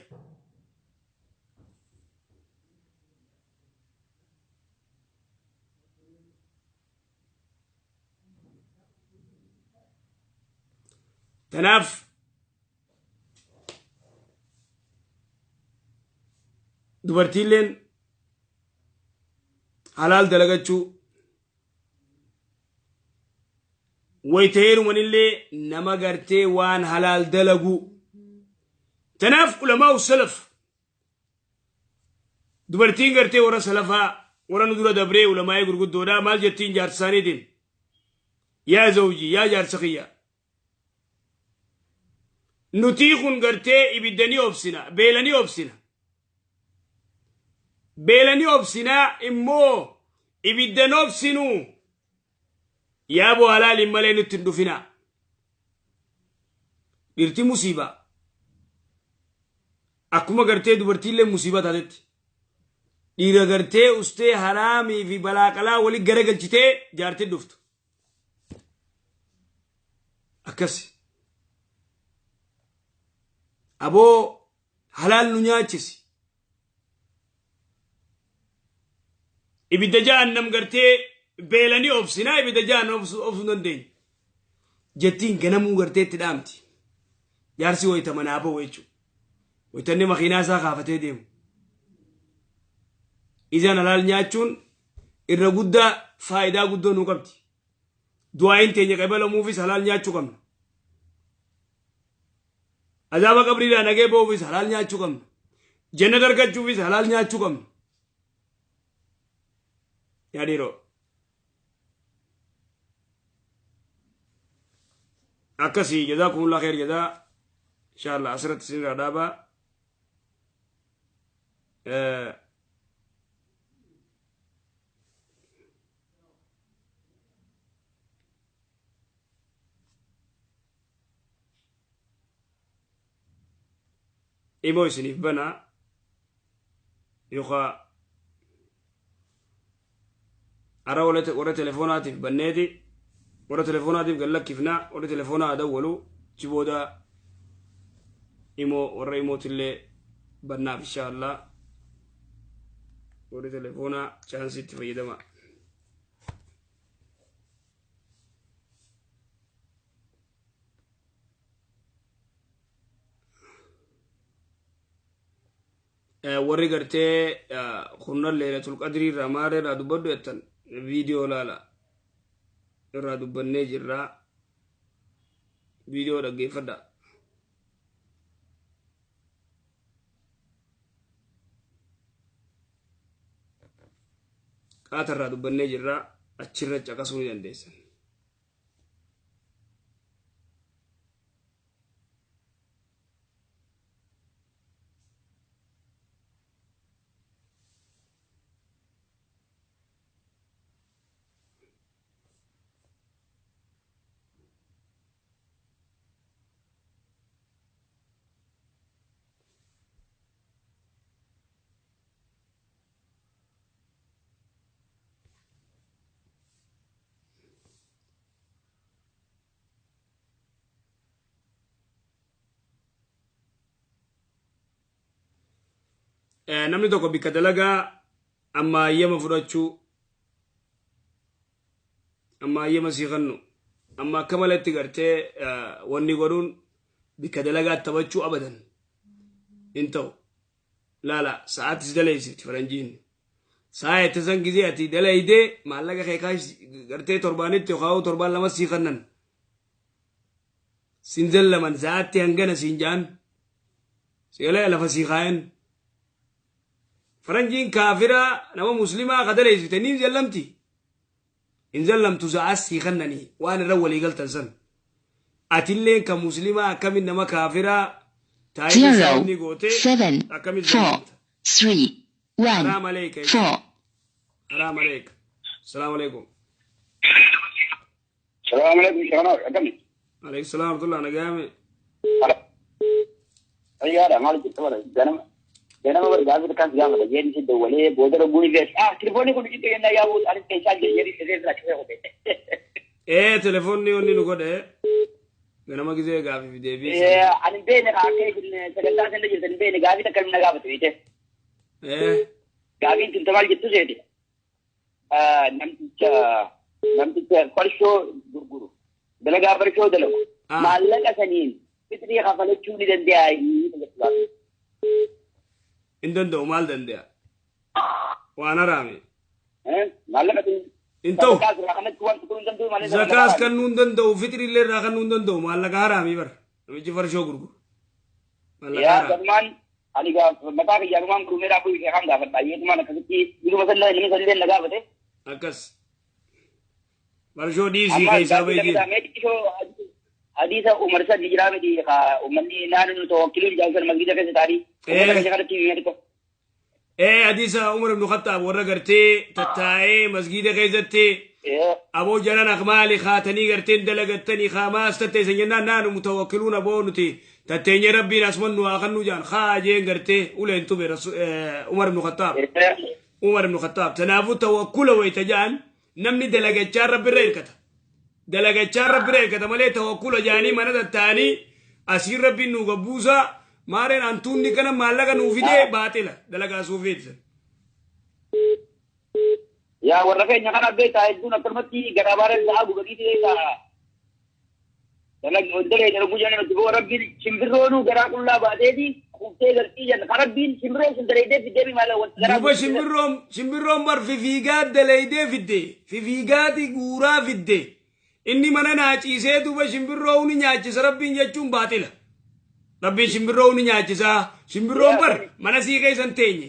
Tanaaf dubartiilleen halaal dalagachuu wayita heerumanillee nama gartee waan halaal dalagu. Tanaaf ulamaa'u salaf dubartiin gartee warra salafaa warra nu dura dabree ulamaa'ee gurguddoodhaa maal jettiin jaarsa isaaniitiin yaa zawjii yaa jaarsa kiyya nutii kun gartee ibiddanii obsina beelanii obsina beelanii obsinaa immoo ibiddan obsinuu yaaboo halaaliin malee nutti hin dhufinaa. Dhirti musiibaa akkuma gartee dubartiillee musiibaa taatetti dhiira gartee ustee haraamii fi balaaqalaa wali garagalchitee jaartii dhuftu. Akkasi. Aboo halaal nu nyaachisi. Ibidda jahannam gartee beelanii obsinaa ibidda jahannam obsuu hin dandeenye. Jettiin ganamuu gartee itti dhaamti. Jaarsi wayita manaa bahu jechuudha. Wayitanni makiinaa isaa kaafatee deemu. Ijaan halaal nyaachuun irra guddaa faayidaa guddoo nuu qabdi. Du'aayin teenya qabalamuufis halaal nyaachuu qabna. Azaaba qabriidhaa nagee bahuufis halaal nyaachuu qabna. Jannata argachuufis halaal nyaachuu qabna. Yaa dhiiroo. Akkasii jazaakumullah khair jazaa inshallah asirratti isinirraa dhaabaa. Imoo isiniif banaa yookaan ara warra telefoonaatiif banneeti warra telefoonaatiif gallakkifnaa warra telefoonaa dawwalu chi booda imoo warra imootillee bannaaf inshallah warri telefoonaa chaansiitti fayyadama. Warri gartee kurnan leelatul qadrii irraa maal irraa dubbadhu jettan viidiyoo laala irraa dubbannee jirra viidiyoo dhaggeeffadha. Qaata irraa dubbannee jirra achirra caqasuu ni dandeessan. Namni tokko bikka dalagaa amma hayyama fudhachuu amma hayyama sii kennu amma akka malatti gartee wanni godhuun bikka dalagaa taphachuu abadan hin ta'u. Laala sa'aatti si dalaysifti faranjiin. Sa'a itti san gizee ati dalaydee maallaqa kee kaash gartee torbaanitti yookaan torbaan lama sii kennan. Siin zallaman sa'aatti hangana siin ja'an. Sigalee lafa sii kaayan. Faranjiin kaafira nama muslimaa ka dalaysifte ni zallamti. Hin zallamtu sa'aas sii kennanii waan irra walii galtan san. Atilleen ka muslimaa akkamiin nama kaafiraa taa'ee 0 inni gootee 7 akkamiin 4 zallamta. 3 1 Haraam aleeka. 4 Haraam aleeka. Salaamu alaikum. السلام عليكم شغنار أكمل Alaikum salaam warahmatullah nagaame. أي هذا مالك تبغى جنم Ganama bar gaafii takkaan si gaafata jeen si dawwalee booda rogguun fi telefoonni kun xiqqoo yennaa yaa'u anis keessaa jedhee siree irraa cufee qote. Ee telefoonni wanni nu godhe ganama gisee gaafii fi deebii. Ani beene akka sagantaa sana jirtan beene gaafii takka na gaafate beete. Gaafiin tun maal jettu seeti. Namticha farshoo gurguru dalagaa farshoo dalagu maallaqa saniin fitrii kafalachuu ni danda'a. Hin danda'u maal danda'a? Waan haraame. Maallaqa Hin ta'u. Zakaas kennuu hin danda'u fitri illee irraa kennuu hin danda'u maallaqa haraamii bara namichi farshoo gurguru. Maallaqa haraami. Ani mataa kiyyaanumaan gurmeedhaa kun kan gaafadha. Yeetumaan akkasitti yeruma sallee namni sallee na gaafate. Akkas. Farshoo dhiisii keessaa baay'ee. Hadiisa Umar san jiraa miti uummanni naannoo tawakkiluun jaansan masgida keessa taa'anii. Hadiisa Umar ibn Khattaab warra gartee tattaa'ee masgida keessatti aboo jaran akmaali kaatanii garteen dalagattanii kaamaas tatteessan jennaan naanu mutawakkiluun aboo nuti tatteenye rabbiin asuman nu haa kannu jaan haa jeen gartee uleen tube Umar ibn Khattaab. Umar ibn Khattaab tanaafuu tawakkula wayita jaan namni dalagachaa rabbirra hirkata. Dalagachaa rabbirra hirkata malee tawakkula jaanii mana tattaanii asiin rabbiin nu gabbuusaa maareen hantuunni kana maallaqa nuu fidee baaxila dalagaa suufeeti. Yaa warra keenya kana beektaa hedduun akkanumatti garaa baaraan sa'aa gubanii beektaa. Dalee dalaguu jedhan nuti boo rabbiin simbirroonuu garaa qullaa baateeti kuftee galtii jenna kan rabbiin simbirroon sun dalaydee fiddee maala wanti garaa. Duuba simbirroon bar fifiigaa dalaydee fidde fifiigaati guuraa fidde inni mana naaciisee duuba simbirroo ni nyaachisa rabbiin jechuun baaxila. Rabbiin simbirroo ni nyaachisaa simbirroon bar mana sii keessan teenye.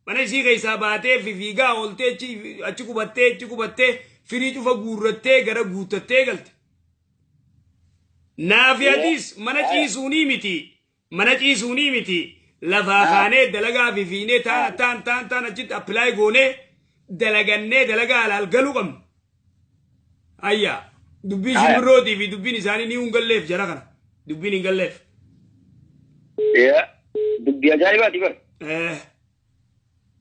Mana isii keessaa baatee fifiigaa ooltee achi qubattee firii cufa guurrattee gara guuttattee galte. Naafi hadiis mana ciisuunii miti lafaa kaanee dalagaa fifiinee taan taan taan achitti appilaay goonee dalagannee dalagaa alaal galuu qabnu. Ayyaa dubbiin simbirrootii fi dubbiin isaanii ni hin galleef jara kana dubbiin hin galleef. Dubbii ajaa'ibaati bara.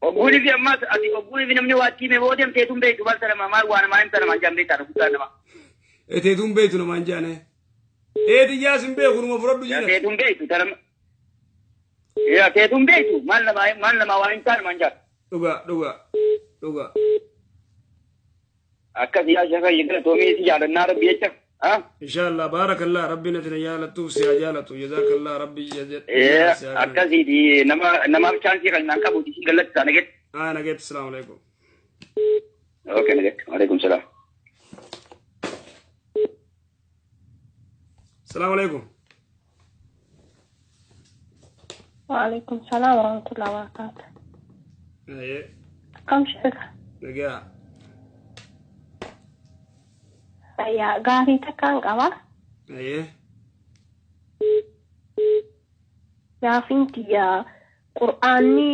Ogguun fi ammas ati ogguun fi namni waa tiime booda teetuun beektu maal sana maal waan namaa hin sana maan jaan beektaa guddaa nama. Teetuun beektu namaan jaane. Eetiyyaas hin beeku numa fudhadhu jira. Teetuun beektu sana. Yaa teetuun beektu maal namaa waan hin taane maan jaan. Dhugaa dhugaa dhugaa. Akkas yaa shafa yegala toomii si jaalannaa rabbi jecha. Inshallah barakallah rabbi natina jaalattuuf si haa jaalatu jazakallah rabbi. Akkasiiti namaaf chaansii kan naan qabu isin gallattisaa nagetti. Nagetti salaamu alaikum. Okay nagetti waalaikum salaam. Salaamu alaikum. Waalaikum salaam warahmatullahi wabarakatuh. Akkam sheeka? Nagaa. Fayyaa gaarii takkaan qaba. Gaafiin tiyya qur'aanni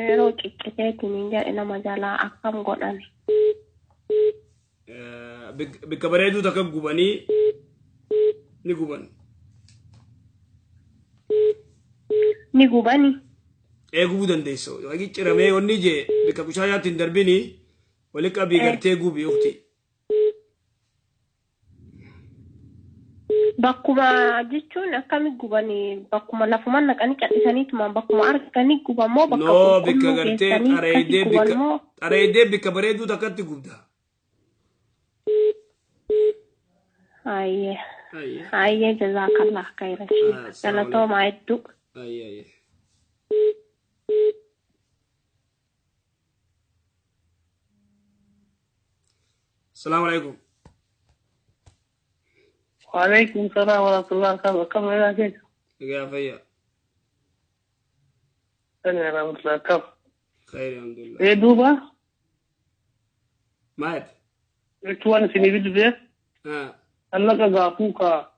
yeroo cicciteetiin hin jedhe nama jalaa akkam godhame. Bikka bareeduu takka gubanii ni guban. Ni gubani? Ee gubuu dandeessa. Waaqni ciramee wanni jee bikka bushaayaatti hin darbini wali qabii gartee gubi ukti. Bakkuma jechuun akkami gubanii bakkuma lafuma naqanii callisaniituma bakkuma arganii guban moo bakka bikka gartee xareedee bikka bareeduu takkatti gubda. Ayyee. Ayyee jazaakallah khayran. Galatoomaa hedduu. Ayyee. Salaamu alaikum. وعليكم السلام ورحمة الله وبركاته. كم يا يا فيا أنا ورحمة الله كم خير الحمد لله. إيه دوبا مات توان سني بدو أنك غافوكا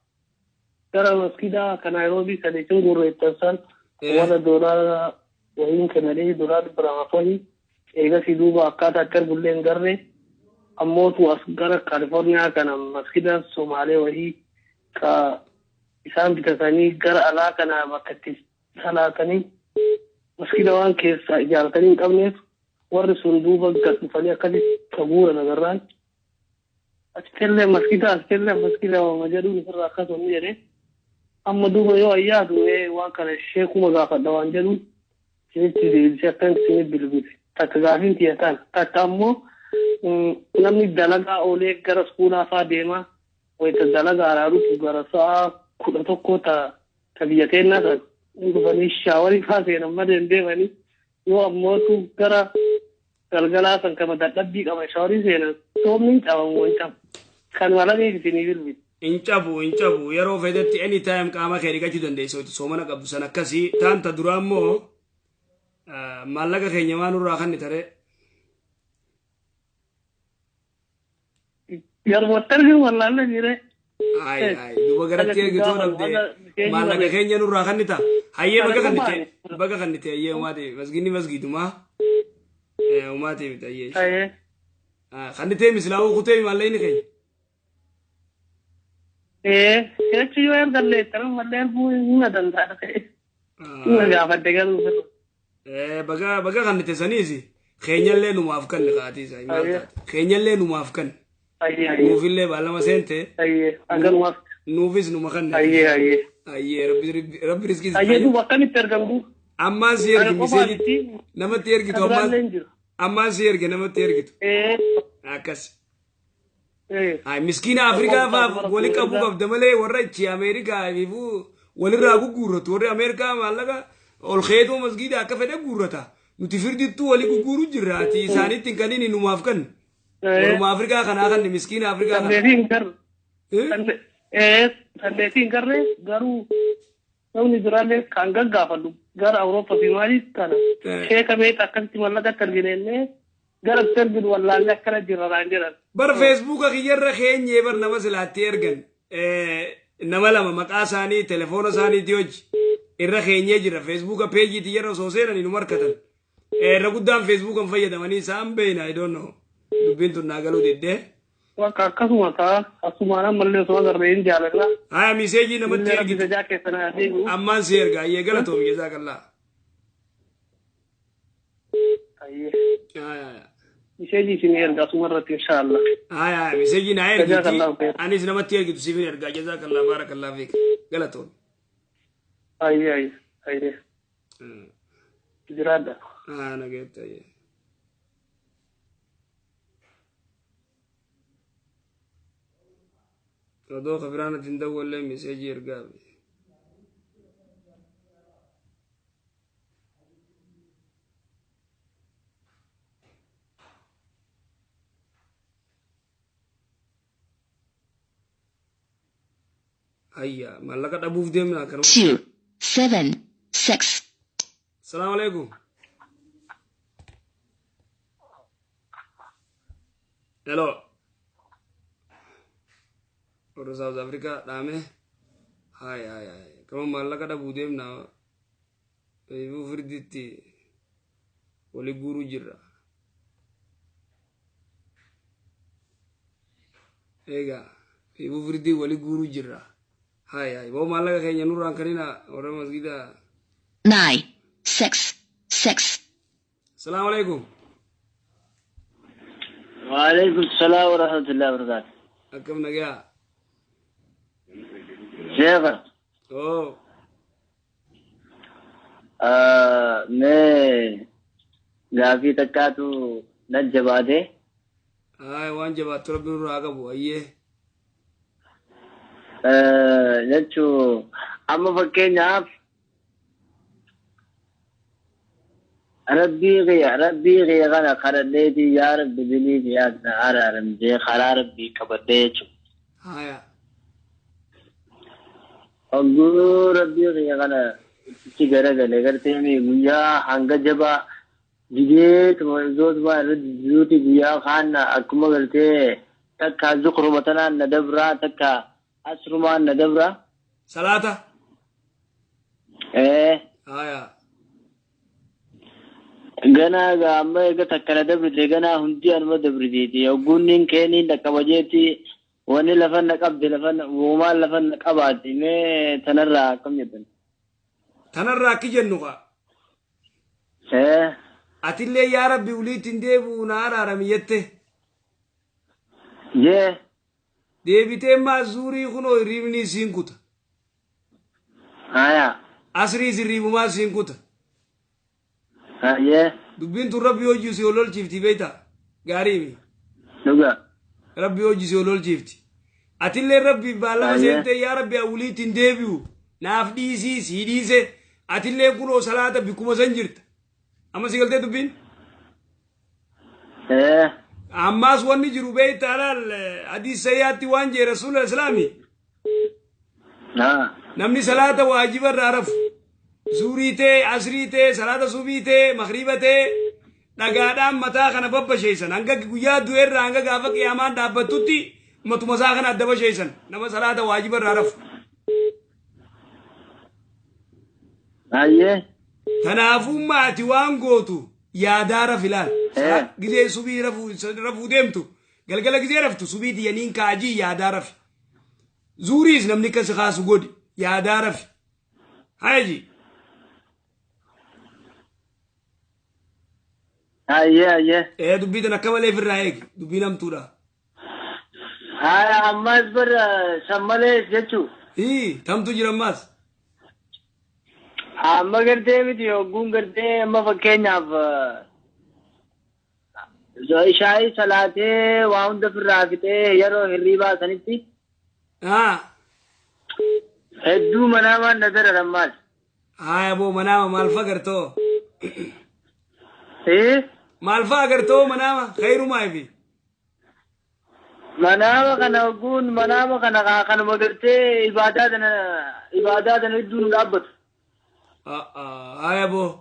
ترى مسكيدا كنيروبي كنيتون غوريتسان ولا دولار وين كنري دولار برافوي إذا في دوبا أكاتا كربولين غرني أموت وأسقر كاليفورنيا كان مسكيدا سومالي وهي كا إسان بتساني غر ألا كان وقت سلاتني Maskiida waan keessa ijaarratanii hin qabneef warri sun duuba gad dhufanii akkasitti guuran agarraan. Achitellee maskiida asitellee maskiida waama jedhuun ofirraa akkasuma jedhee amma duuba yoo ayyaadu waan kana sheekuma gaafadha waan jedhuun isinitti deebisee akkan isinit bilbile. Takka gaafiin tiyya tana. Takka ammoo namni dalagaa oolee gara iskuulaa faa deemaa wayita dalagaa dhufu gara sa'a 11 ta biyya teennaa sana dhufanii shaawarii faa seenan malee hin deemanii yoo ammootu gara galgalaa san kama dadhabbii qaban shaawarii seenan soomni hin cabamu hin cabu. Kanuma lameen isinii bilbile. Hin cabu hin cabu yeroo feetetti anytime qaama kee dhiqachuu dandeessa soomana qabdu san akkasii taanta duraa immoo maallaqa keenya waan nurraa kan taree. Yeroo targin wallaalle jire. Ay ay duuba garatti ergituu dhabdee maallaqa keenya nurraa kan ta'a. Hayyee baga kan ta'e hayyee umaate masginni masgiidumaa umaate miti hayyee. Kan ta'e mislaawuu kutee maallaqni keenya. Jechuun yoo ergallee taran mallee erguu hin danda'a. Hin gaafadhe garuu. Baga kan ta'e saniis keenyallee numaaf kan kaatii isaa keenyallee numaaf kan. Nuufillee baalama seente. Nuufis numa kan. Ayyee rabbi riskii. Ayyee duuba akkamitti ergamtu? Ammaan si ergi miseejitti namatti ergitu ammaan si erge namatti ergitu. Akkas. Ay miskiina Afrikaa fa'aa wali qabuu qabda malee warra ichi Ameerikaa ifuu walirraa gugguurratu warri Ameerikaa maallaqa ol keetoo masgiida akka fedhe guurrata. Nuti firdittuu wali gugguuru jirra ati isaaniitti kan inni numaaf kan. Waruma Afrikaa kanaa kan miskiina Afrikaa kana. Dandeettii hin garree garuu namni biraallee kan gaggaafadhu gara Awurooppaa fi maalii kana sheeka meeqa akkasitti mallaqa akka arginellee gara erginu wallaallee akkana jirra naan jedhan. Bar feesbuuka kiyyarra keenyee bar nama silaatti ergan nama lama maqaa isaanii telefoona isaaniitii hojii irra keenyee jira feesbuuka peejiitii yeroo osoo seenanii nu markatan. Irra guddaan feesbuukan fayyadamanii isaan beeyna I don't know. Dubbiin tun naa galuu diddee. Bakka akkasuma ta'a asumaan ammallee osoo agarree hin jaalladha. Haya miseejii namatti ergitu. Ammaan si erga ayyee galatoomi jazaakallaa. Miseejii isin erga asuma irratti inshaallah. Haya miseejii naa ergiti anis namatti ergitu siifin erga jazaakallaa baarakallaa fiik galatoomi. Ayyee ayyee. Jiraadha. Haa nageetta ayyee. Odoo kafiraanatti hin dawwallee miseejii ergaa. Hayya maallaqa dhabuuf deemna akkanuma. 2 7 6. Salaamu alaikum. Hello. Warra South Africa dhaame. Hay hay hay. Kama maallaqa dhabuu deemna. Ifuu firditti wali guuruu jirra. Egaa ifuu firdii wali guuruu jirra. Hay hay. Boo maallaqa keenya nurraan kanina warra masgida. 9 6 6. Salaamu alaikum. Wa alaikum salaam wa rahmatullahi wa barakatuh. Akkam nagaa. Sheekha. Oh. Mee gaafii takkaatu na jabaate. Ay waan jabaattu rabbi nurraa qabu ayyee. Jechuu amma fakkeenyaaf rabbii kiyya kana kadhadheetii yaa rabbi bilii kiyya na araaramtee karaa rabbii qabadhee jechuudha. Haya. Oguu rabbii kiyya kana itti garagale gartee guyyaa hanga jabaa dideetuma izootuma irratti diduuti guyyaa kaan akkuma gartee takka zukruma tanaan na dabraa takka asrumaan na dabraa. Salaata. Haya. Ganaa gaa amma eega takka na dabrite ganaa hundi anuma dabriteeti ogguunniin keeniin dhaqqabajeeti wanni lafa na qabde lafa uumaan lafa na qabaate mee tanarraa akkam jettan. Tanarraa akki jennu kaa. Atillee yaa rabbi uliitti hin deebi'u na araarami jette. Jee. Deebitee maa zuurii kunoo hirribni siin kuta. Haya. Asriis hirribumaa siin kuta. Hayyee. Dubbiin tun rabbi hojii si ol olchiifti beektaa? Gaariimi. Dhuga. Rabbi hojii si ol olchiifti. Atillee rabbiif baallama Hayyee. seentee yaa rabbi uliitti hin deebi'u naaf dhiisii sii dhiise atillee kunoo salaata bikkuma san jirta. Amma si galtee dubbiin? Ammaas wanni jiru beektaa laal hadiis sayyaatti waan jee rasuula islaami. Namni salaata waajiba irraa rafu zuurii ta'e asrii ta'e salaata subii ta'e makriiba ta'e dhagaadhaan mataa kana babbasheessan hanga guyyaa du'eerraa hanga gaafa qiyaamaan dhaabbattutti matuma isaa kana adda basheessan nama salaata waajiba irraa rafu. Hayyee. Kanaafuu maati waan gootu yaadaa rafi laal. Gizee subii rafuu deemtu galgala gizee raftu subii diyyaniin kaajii yaadaa rafi. Zuuriis namni akkas kaasu godhi yaadaa rafi. Hayaji. Hayyee hayyee. Dubbii tan akka malee ofirraa eegi dubbii namtuudha. Haya ammas bar san malee jechuu. Tamtu jira ammas. Amma gartee miti hogguun gartee amma fakkeenyaaf ishaayii salaatee waa hunda ofirraa fixee yeroo hirriibaa sanitti. Hedduu manaamaan na dararan maal. Haya boo manaama maal fa gartoo? Maal fa agartoo manaama khayrumaa fi. Manaama kana hogguun manaama kana kanuma gartee ibaadaa tana hedduu nu dhaabbatu. Haya boo.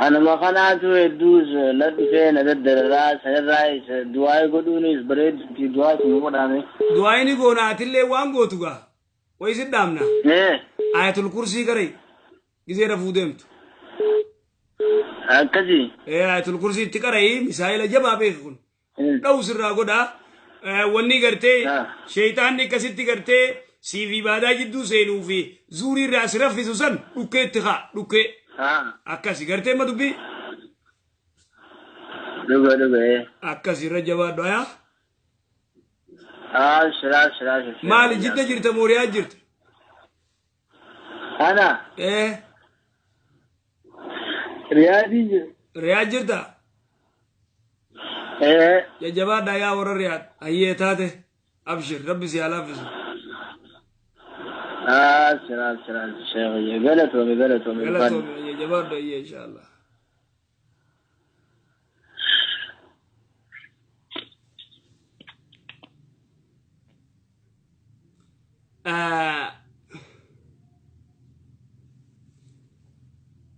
Kanuma kanaatu hedduus na dhufee na daddararaa sanirraa du'aa godhuunis bareeduuti du'aa sun godhame. Du'aa inni goona atillee waan gootu gaa. Wayi si dhaamna. Ayatul kursii garee gizee rafuu deemtu. Akkasi. Ayatul kursii itti qara'ii misaayila jabaa beeku kun. Dha'u sirraa godhaa. Wanni gartee sheeyitaanni akkasitti gartee siif ibaadaa jidduu seenuu fi zuurii irraa si raffisu san dhukkee itti haa dhukkee. Akkasi gartee ma dubbii? Dhuga dhuga. Akkasi irra jabaadhu ayaa. Shira. Maali jidda jirta mooriyaa jirta? Ana. Riyaadii jira. Riyaad jirta? Jajjabaadha yaa warra Riyaad. Hayyee taate abshir rabbi si haa laaffisu. Shira sheekh galatoomi. Galatoomi jabaadhu hayyee inshallah.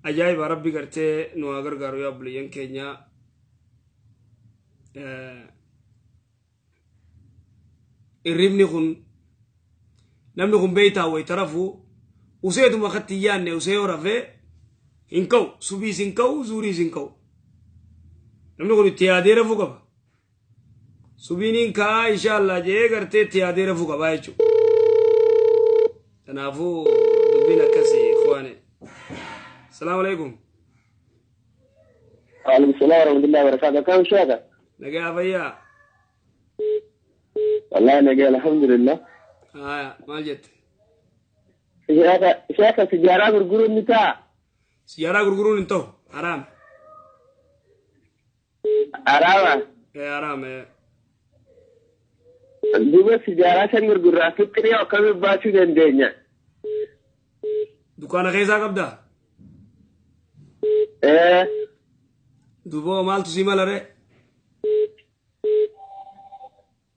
Ajaa'iba rabbi gartee nu haa gargaaru yaa obboleeyyan keenya. Hirribni kun namni kun beeytaa wayita rafuu useetuma akkatti hin yaadne usee yoo rafee hin ka'u subiis hin ka'u zuuriis hin ka'u. Namni kun itti yaadee rafuu qaba. Subiin hin ka'aa inshaallah jedhee gartee itti yaadee rafuu qaba jechuudha. Kanaafuu dubbiin akkasii ikhwaane. Salaamu alaikum. Waalaikum salaam warahmatullahi wabarakatuh. Akkam sheeka? Nagaa fayyaa. Wallahi nagaa alhamdulillah. Haya maal jette? Sheeka sijaaraa gurguruun ni ta'a. Sijaaraa gurguruun hin ta'u haraam. Haraama? Haraam. Duuba sijaaraa san gurgurraa fixirii akkamiin baasuu dandeenya? Dukkaana keessaa qabdaa? Duuba maaltu sii mala ree?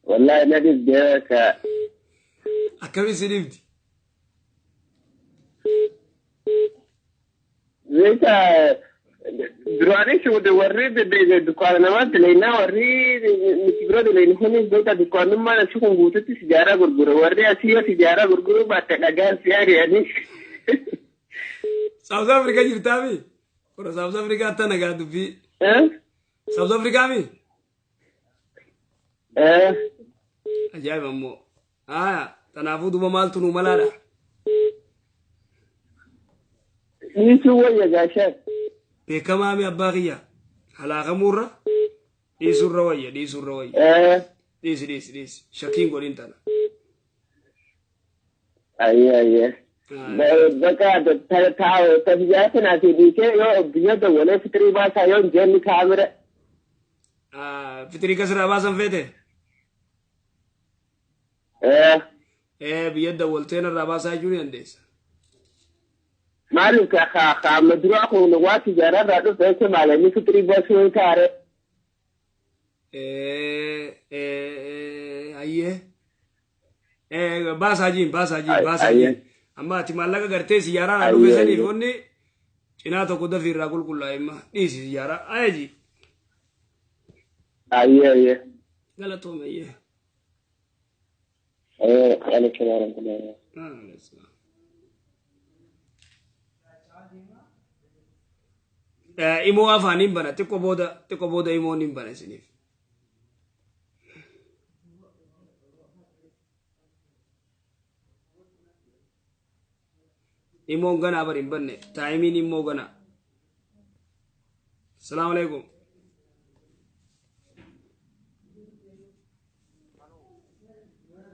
Wallahi na dhibdee ka. Akkamiin si dhibdi? Beektaa duraanis warri dukkaana namaatti leynaa warri nuti bira leynu kunis beektaa dukkaanummaan asii kun guututti sijaaraa gurgura warri asii yoo sijaaraa gurguruu baatte dhagaan si ari'anii. South Africa jirtaami? Warra South Africa atta nagaa dubbii. South Africa mi? Ajaa'iba ammoo. Haa kanaafuu duuba maaltu nu malaadha? Dhiisuu wayya gaashaan. Beekamaa mi abbaa kiyya halaakamuurra dhiisuurra wayya dhiisuurra wayya. Dhiisi dhiisi dhiisi shakkiin godhin tana. Ayyee ayyee. Bakka tajaajila kanaaf dhiisee yoo biyya dawwalee fitirii baasaa yoo hin jenne kaamira. Fitirii kasirraa baasan feete? Biyya dawwalteen irraa baasaa jechuu ni dandeessa. Maaliif qaama duraa kun waa tijaararraa dhufe jecha maalamni fitirii baasuu hin taare. Ayyee. Baasaa jiin baasaa jiin baasaa jiin. Amma ati maallaqa gartee siyyaaraa dhufe saniif onni cinaa tokko dafii irraa qulqullaa'e imma dhiisi siyyaaraa ayeji. Ayyee ayyee. Galatoome ayyee. Alaikum warahmatullahi. Imoo afaaniin bana xiqqoo booda imoon hin bana isiniif. Imoon ganaa bari hin banne taayimiin immoo ganaa. Asalaamu alaikum.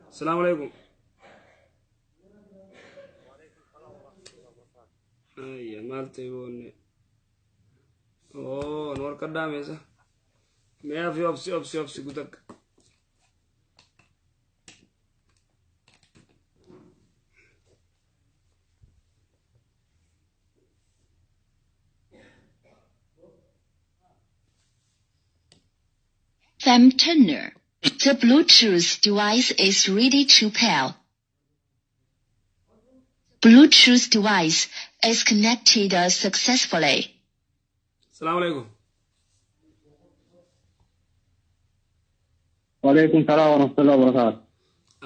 Asalaamu alaikum. Ayya maal ta'e boonne. Oo nu harka dhaameessa. Mee afi obsi obsi obsi gutakka. Femturner. The Bluetooth device is ready to pair. Bluetooth device is connected successfully. Assalamu alaikum. Wa alaikum salam wa rahmatullahi wa barakatuh.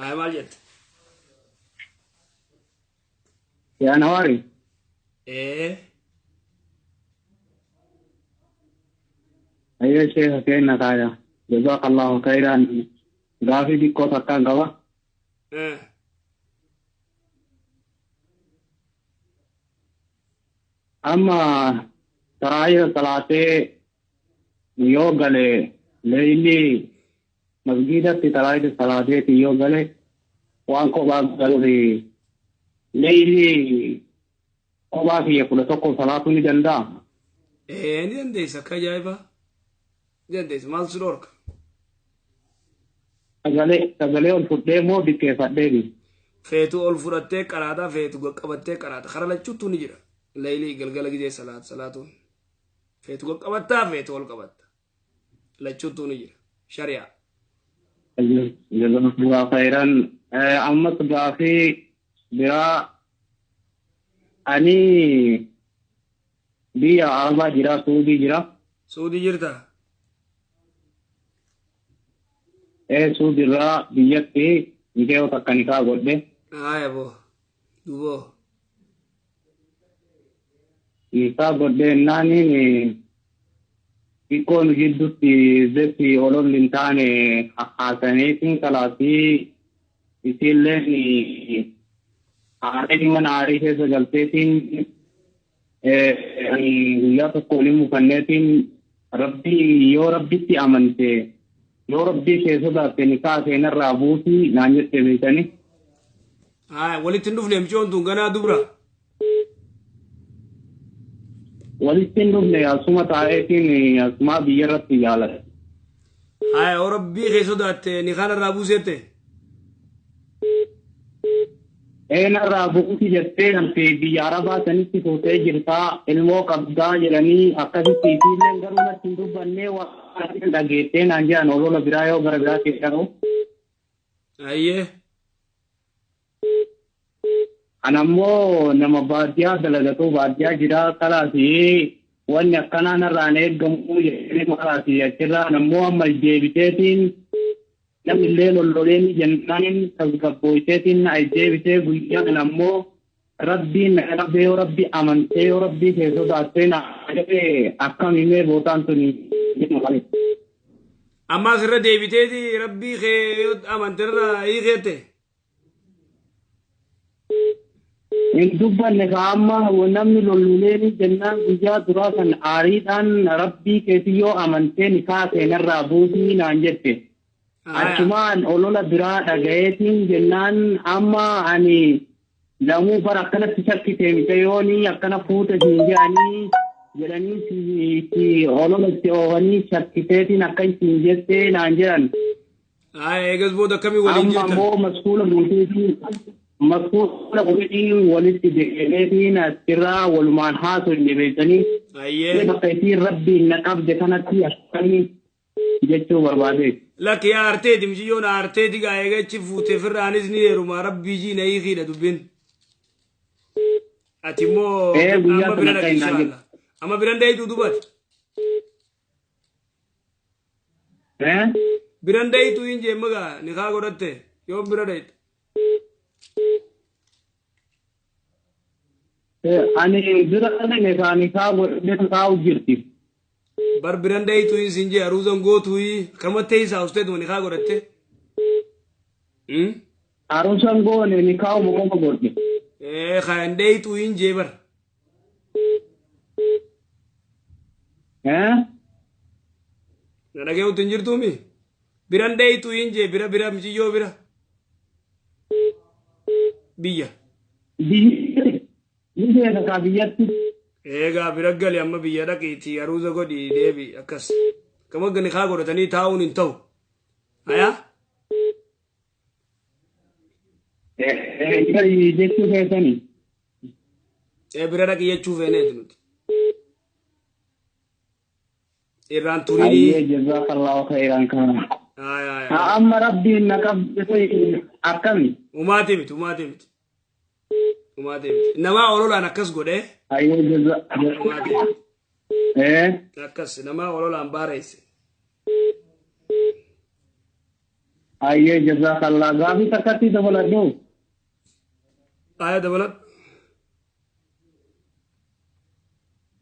Ay maal jette? Yaa Nawaari. Ayyee sheekha keenya kaaya. Jazakallahu khairan. Gaafii xiqqoo takkaan qaba. Amma taraayira salaatee yoo gale leeyli masgiidatti taraayira salaateeti yoo gale waan kophaa galuuf leeyli kophaa kiyya 11 salaatuu ni danda'a. Ni dandeessa akka ajaa'ibaa. Ni dandeessa maal si dhorka? Sagalee ol fudhee moo biqqeeffadhee? Feetu ol fudhattee qaraataa feetu qaqqabattee qaraata kara lachuutu ni jira. Leeyli galgala gizee salaatuun. Feetu qaqqabattaa feetu ol qabatta. Lachuutu ni jira. Shari'aa. Jazakallahu khairan. Ammas gaafii biraa ani biyya Arabaa jira Suudii jira. Suudii jirtaa? Suudirraa biyyatti mijeeyo takka nikaa godhe. Haaya boo. Duboo. Nikaa godhe naaniin xiqqoo nu jidduutti zetti ololli hin taane haasaniitiin kalaasii isiilleen aaree mana aarii keessa galteetiin guyyaa tokko waliin mukanneetiin rabbii yoo rabbitti amante yoo rabbii kee sodaatte nikaa seenarraa buutii naan jette beekani. Walitti hin dhufne micoon tun ganaa dubra. Walitti hin dhufne asuma taa'eetiin asuma biyya irratti jaalladha. Yoo rabbii kee sodaatte nikaa narraa buusette. Narraa buuti jettee namti biyya Arabaa sanitti fuutee jirtaa ilmoo qabdaa jedhanii akkasitti isiilleen garuu natti hin dubbannee waan dhageettee naan jedhan olola biraa yoo gara biraa keessa qabu. Ayyee. Anammoo nama baadiyyaa dalagatu baadiyyaa jira kalaasi wanni akkanaa narraan eeggamu jedhanii kalaasi achirraa nammoo amma deebiteetiin namni illee lolloleen jennaan tasgabbooyteetiin na deebitee guyyaa kana ammoo rabbiin na rabee yoo rabbi amantee yoo rabbii kee sodaattee na jedhee akkam himee bootaan tuni. Ammaas irra deebiteeti rabbii kee amanteerra hiikeette. Hin dubbanne ka amma namni lolluleen jennaan guyyaa duraa san aariidhaan rabbii keetii yoo amantee ni kaasee narraa buusii naan jette. Achumaan olola biraa dhagayeetiin jennaan amma ani lamuu bara akkanatti shakkite mucayyoon akkana fuute siin jedhanii jedhanii itti olola itti oofanii shakkiteetiin akka isin jettee naan jedhan. Eegas booda akkamii waliin Amma jirtan? ammoo maskuula guutuutiin maskuula guutuutiin walitti deebiin asirraa walumaan haasofne beektanii. Ayyee. Bakka ittiin rabbiin na qabde kanatti akkamii jechuu barbaade. Lakki yaa arteeti mucayyoon arteeti gaa eegachi fuutee firraanis ni heeruma rabbii jii na hiikiidha dubbiin. Ati immoo Ee, guyyaa amma bira sana dhaqi akka hin inshallah. Amma biran dhayituu dubbate. Eh? Biran dhayituu hin jee magaa ni kaa godhatte yoom bira dhayitu. Ani bira dhaqne kaani kaa godhadhee taa'u jirti. Bar biran dhayituu hin siin jee aruuzan gootuu akkanumatti teessaa usteetuma ni kaa godhatte. Aruusan goone ni kaa'uma qofa godhe. Ee kan dhayituu hin jee bar. Eh? Na dhaga'uutti hin jirtuumi? Biran dhayituu hin jee bira bira mucayyoo bira. Biyya. Biyya kaa biyyatti. Eegaa bira gali amma biyya dhaqiitii aruuza godhi deebi akkas. Kama gani kaa godhatanii taa'uun hin ta'u. Hayaa? Jechuu keessanii. Ee bira dhaqi jechuu feeneeti nuti. Irraan Ayyee turinii. jazakallahu khairan kana. Hayaa. Amma rabbiin na qabde akkami? Umaatii miti umaatii miti. Umaatii miti. Namaa ololaan akkas godhee. Ayyee jaza. Umaatii miti. Eh? Akkas namaa ololaan baareesse. Ayyee jazakallah gaafii takkatti dabaladhu. Hayaa dabaladhu.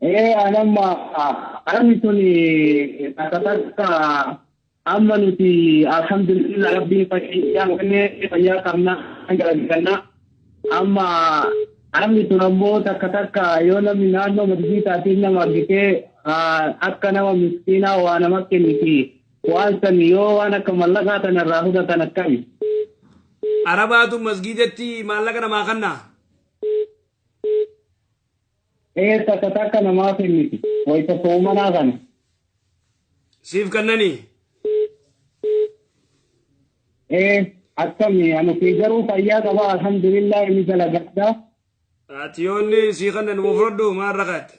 Ee anamma arabni sun takka takka amma nuti alhamdulillah rabbiin fayyaa kennee fayyaa qabna galagalna amma arabni sun ammoo takka takka yoo namni naannoo masjiidaatiin nama argitee akka nama miskiinaa waa nama kenniti waan san yoo waan akka mallaqaa tanarraa fudhatan akkami. Arabaatu masgiidatti maallaqa namaa kennaa. Ee takka takka namaa kenniti wayita soomanaa kana. Siif kennanii. Ee akkami ani fi garuu fayyaa qaba alhamdulillah inni dalagadha. Ati yoonni sii kennan uma fudhadhu maal rakaate?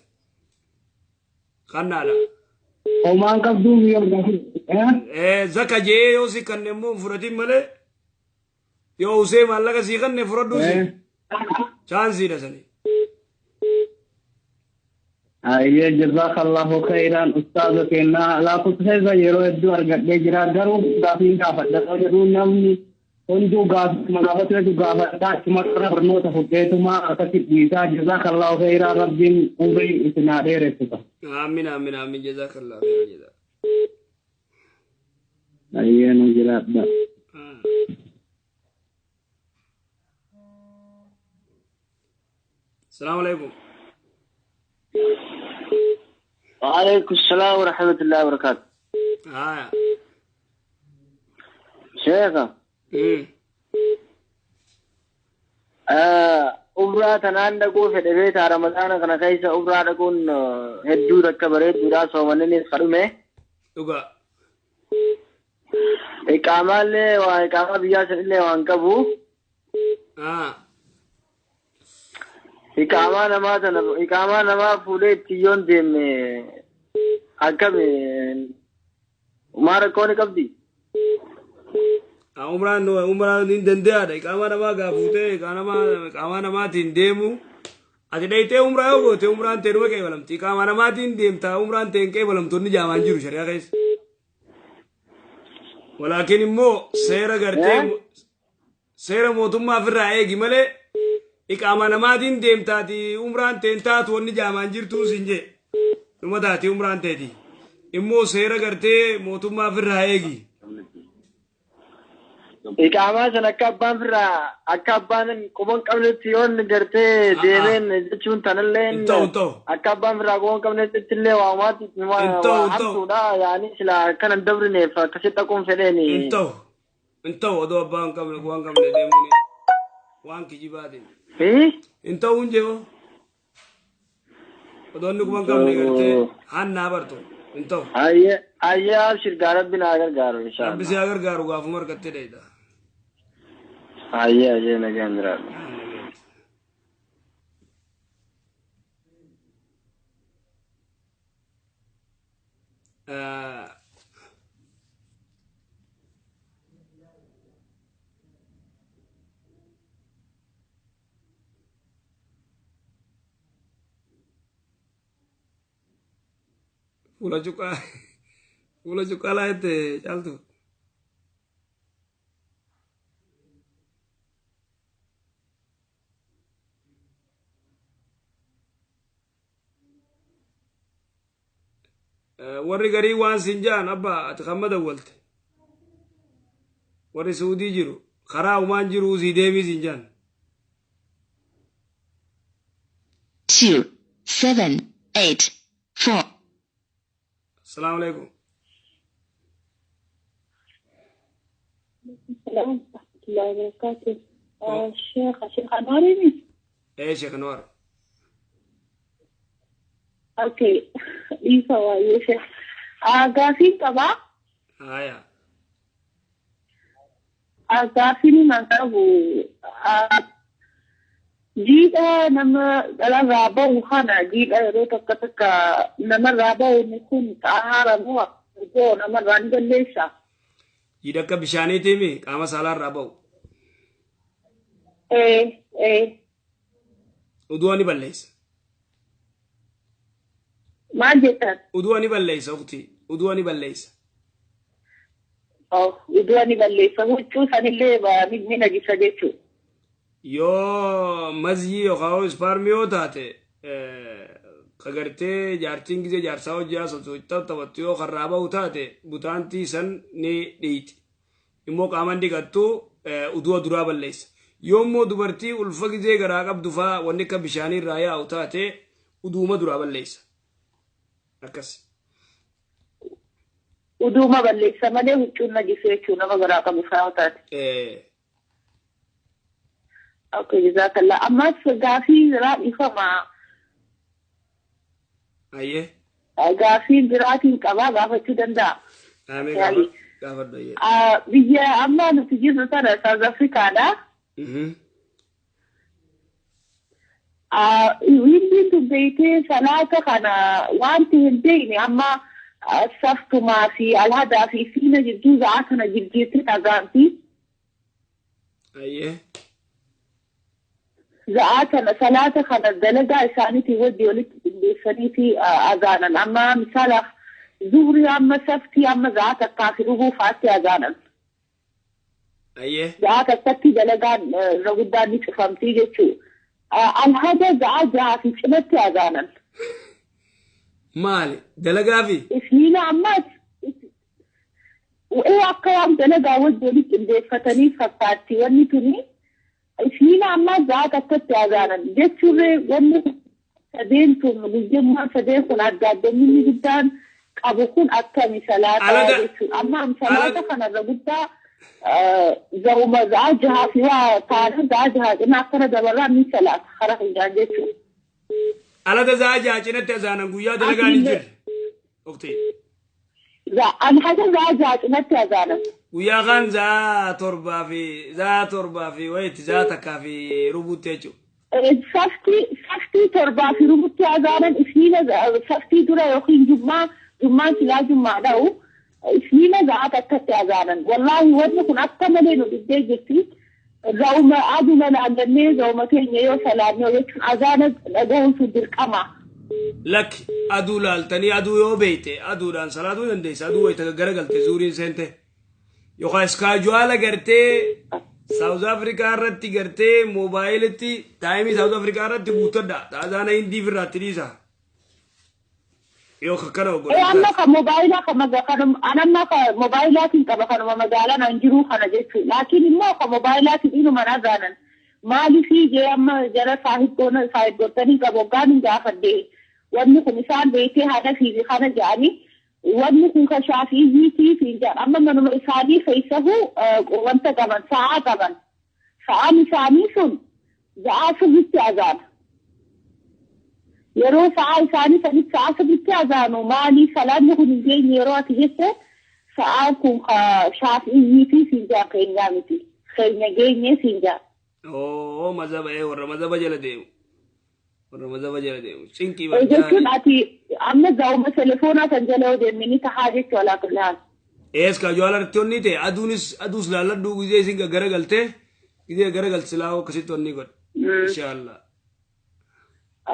Kennaadha. Homaan qabduu mi'a Ee zaka jee yoo si kenne immoo hin fudhatin malee yoo usee maallaqa sii kenne fudhadhuu si. Chaansiidha sanii. Ayyee jazakallahu khairan ustaaza kennaa lakkoofsa yeroo hedduu argadhee jira garuu gaafiin gaafadha jedhu namni hunduu gaafuma gaafatu gaafadha achuma irra barnoota fudheetuma akkasi dhiisaa jazakallahu khairan rabbiin umrii isin haa dheeressuta. Aamin aamin aamin jazakallah khairan jazaa. Ayyee nu jiraadha. Salaamu alaikum. وعليكم السلام ورحمة الله وبركاته. Haya. شيخة. Umraa tanaan dhaquu fedhe beektaa Ramadaana kana keessa umraa dhaquun hedduu takka bareedduudha soomanninis kadhume. Dhugaa. Iqaamaallee waa iqaamaa biyyaa sanillee waan qabu. Iqaamaa namaa tana iqaamaa namaa fuudhee itti yoon deemne akkami maa rakkoo ni qabdi? Umraan umraan hin danda'aadha. Iqaamaa namaa gaafuutee iqaamaa namaatiin deemu. Ati dhayitee umraa yoo goote umraan ta'e dhuma qeebalamti. Iqaamaa namaatiin deemtaa umraan ta'e hin qeebalamtoonni jaamaan jiru shari'aa keessa. Walaakin immoo seera gartee seera mootummaa ofirraa eegi malee iqaamaa namaatiin deemtaati umraan ta'e taatu wanni jaamaan jirtuu siin jee. Dhuma taati umraan ta'eeti. Immoo seera gartee mootummaa ofirraa eegi. Iqaamaa san akka abbaan firraa akka abbaan quban qabnetti yoon gartee deemeen jechuun tanallee Hin ta'u, hin ta'u. akka abbaan firraa quban qabnetti illee waamaatti Hin ta'u, hin ta'u. hamtuudha yaani sila akkana hin dabrineef akkasitti dhaquun fedheeni. Hin ta'u. Hin ta'u odoo abbaan hin qabne waan qabne deemuun waan kijibaatiin. Hin ta'u hin jiru. Odoo inni quban qabne gartee hannaa bartu. Hin ta'u. Ayyee ayyee abshir gaa rabbi naa gargaaru Rabbi inshallah. si haa gargaaru gaafuma argattee dheeyda. Ayyee ayyee nagaan jiraadhu. Fuula cuqqaa fuula cuqqaalaa jette caaltu. Warri garii waan sin ja'an abbaa ati kan madawwalte. Warri Suudii jiru karaa umaan jiru sii deemii sin ja'an. 2, 7, 8, 4. Asalaamu alaikum. السلام ورحمة الله وبركاته. الشيخ أنواري. Ee Sheekh Anwaar. Okay. Isa waayee Sheekh. Gaafiin qabaa. Haya. Gaafiin nan qabu jiidha nama dhalarraa ba'u kana jiidha yeroo tokko tokko namarraa ba'u kun xahaara moo moo namarraa ni balleessa? Jiidha akka bishaaniitiimi qaama saalaarraa ba'u. Ee ee. Uduu ni balleessa. Maal jettan? Uduu ni balleessa ukti. Uduu ni balleessa. Uduu ni balleessa huccuu sanillee ni najisa jechuudha. Yoo mazyii yookaan ispaarmii yoo taate ka gartee jaartiin gisee jaarsaa hojii haasoftu taphattu yoo karraa bahu taate butaantii san ni dhiiti. Immoo qaaman dhiqattu uduu duraa balleessa. Yoo immoo dubartii ulfa gisee garaa qabdu faa wanni akka bishaanii irraa yaa'u taate uduuma duraa balleessa. Akkas. Uduuma balleessa malee huccuun najisa jechuudha nama garaa qabu faa taate. Okay, jazakallah. Ammas gaafii biraa ifama. Ayyee. Gaafii biraatiin qabaa gaafachuu danda'a. Amee gaafadhu ayyee. Biyya amma nuti jirru tana South Africaadha. Hindiin tun beektee salaata kana wanti hin beekne amma saftumaa fi alhadaa fi siina jidduu za'aa kana jijjiirtee dhagaanti. Ayyee. Za'aa kana salaata kana dalagaa isaaniitiin wajji walitti qindeessanii fi azaanan. Amma misaalaaf zuhrii amma saftii amma za'aa takkaa fi rubuu fa'aatti azaanan. Ayyee. Za'aa takkatti dalagaan irra guddaan ni cufamtii jechuudha. Alhada za'aa jahaa fi cimatti azaanan. Maali? Dalagaa fi? Isniina ammas akka waan dalagaa wajji walitti qindeeffatanii fakkaatti wanni tuni. Isniina ammas za'aa takkatti azaanan jechuun wanni sadeen tun guyyummaa sadeen kun adda addumminni guddaan qabu kun akkami salaataa jechuudha. Amma salaata kanarra guddaa zaruma za'aa jahaa fi waa taana za'aa jahaa cinaa akkana dabalaa ni salaata hara hundaan jechuudha. Alada za'aa jahaa cinatti azaanan guyyaa dalagaan hin jirre. Oktii. Alhada za'aa jahaa cinatti azaanan. Guyyaa kaan za'aa torbaa fi wayitti za'aa takkaa fi rubuutti jechuudha. Saftii torbaa fi rubuutti azaanan isniina saftii dura yookiin jummaan silaa jummaa dha'u isniina za'aa takkatti azaanan. Wallaahi wanni kun akka malee nu dhibbee jirti. Za'uma aduma naannannee za'uma keenya yoo salaannee jechuun azaana dhaga'uun sun dirqama. Lakki aduu laaltanii aduu yoo beeyte aduudhaan salaatuu dandeessa aduu wayita garagalte zuuriin seente. Yookaan iskaajuwaala gartee South Africa irratti gartee moobaayilitti taayimii South Africa irratti guuttadha. Azaana hindii irraatti dhiisa. Yoo kana Amma kan mobaayilaa kan anamma kan mobaayilaatiin qaba kanuma magaalaan an jiru kana jechuudha. Laakiin immoo kan mobaayilaatiin inuma nagaanan maaliifii jee amma jara saahibbootanii qabu hoggaan hin gaafadde wanni kun isaan beekee haadha fi kana jedhanii wanni kun kan shaafiiziitii fi amma manuma isaanii keessahu wanta qaban sa'aa qaban sa'aan isaanii sun za'aa sirriitti azaana. Yeroo sa'aa isaanii sanitti sa'aa sirriitti azaanu maaliif salaanni kun hin geenye yeroo ati jette sa'aan kun shaafiiziitii siin jaa keenyaa miti keenya geenye siin jaa. Oo mazhaba warra mazhaba jala deemu. Warra mazhaba jala deemu. Cinqii Jechuun ati amma zaa'uma telefoonaa kan jala yoo deemni tahaa jechuu alaa kullaan. Ees ka jaalarratti onni ta'e aduunis aduus laalladhuu gizee isin garagaltee gizee garagalti silaa akkasitti onni godhe. Inshaallah.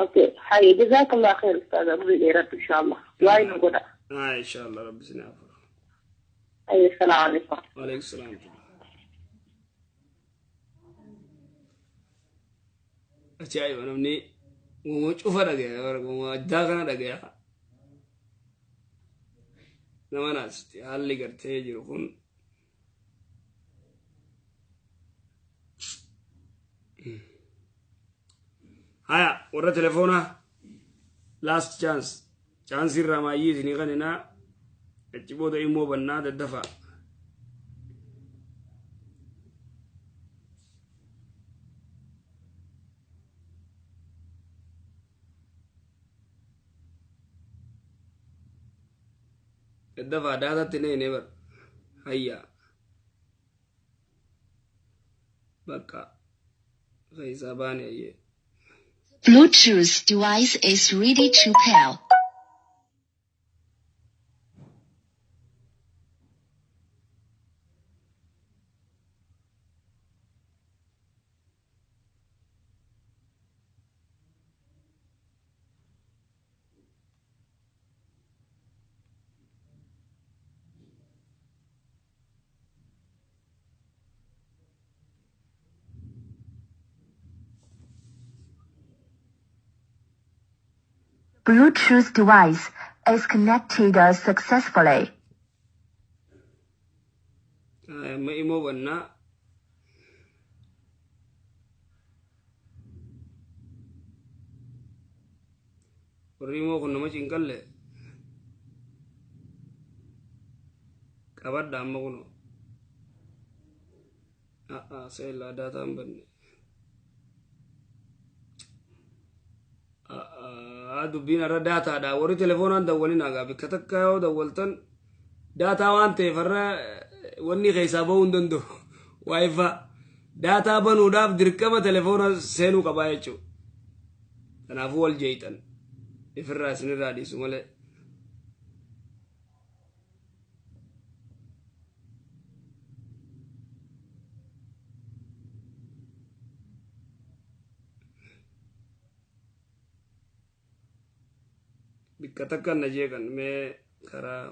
Okay, haye jazakallah khair ustaz umri dheeradhu inshallah. Du'aa nu godha. Ah inshallah rabbi isin haa furu. Haye salaamu alaikum. Wa alaikum salaam. Ajaa'iba namni uumama cufa dhagaya uumama addaa kana dhagaya. Nama naasti haalli gartee jiru kun haya warra telefoonaa last chance chance irraa maayyii isinii kaninaa achi booda immoo bannaa daddafaa. Daddafaa daatatti nee bar hayya bakka keessaa baane ayyee. Bluetooth device is ready to pair. Bluetooth device is connected successfully. Amma immoo bannaa. Warri immoo kun nama cinqalle qabadha amma kunoo. Seellaa daataa hin banne. Dubbiin irra daataadha. Warri telefoonaan dawwalin hagaa bakka takka yoo dawwaltan daataa waan ta'eef irra wanni keessaa bahuu hin danda'u. Waayifaa daataa banuudhaaf dirqama telefoona seenuu qabaa jechuudha. Kanaafuu wal jeeytan ifirraa isinirraa dhiisu malee. Bakka takka na jeeqan mee karaa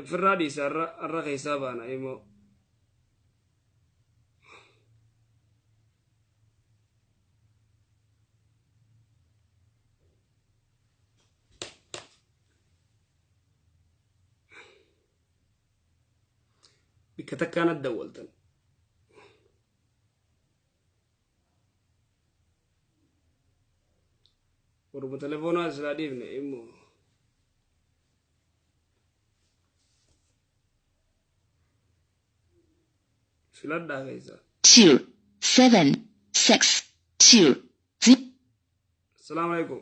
firraa dhiisa har'a keessaa baana immoo. Bakka takkaan dawwaltan. Warra telefoonaa silaa dhiifne immoo. Filadhaa keessa. 2 7 6 2 0. Asalaamu alaikum.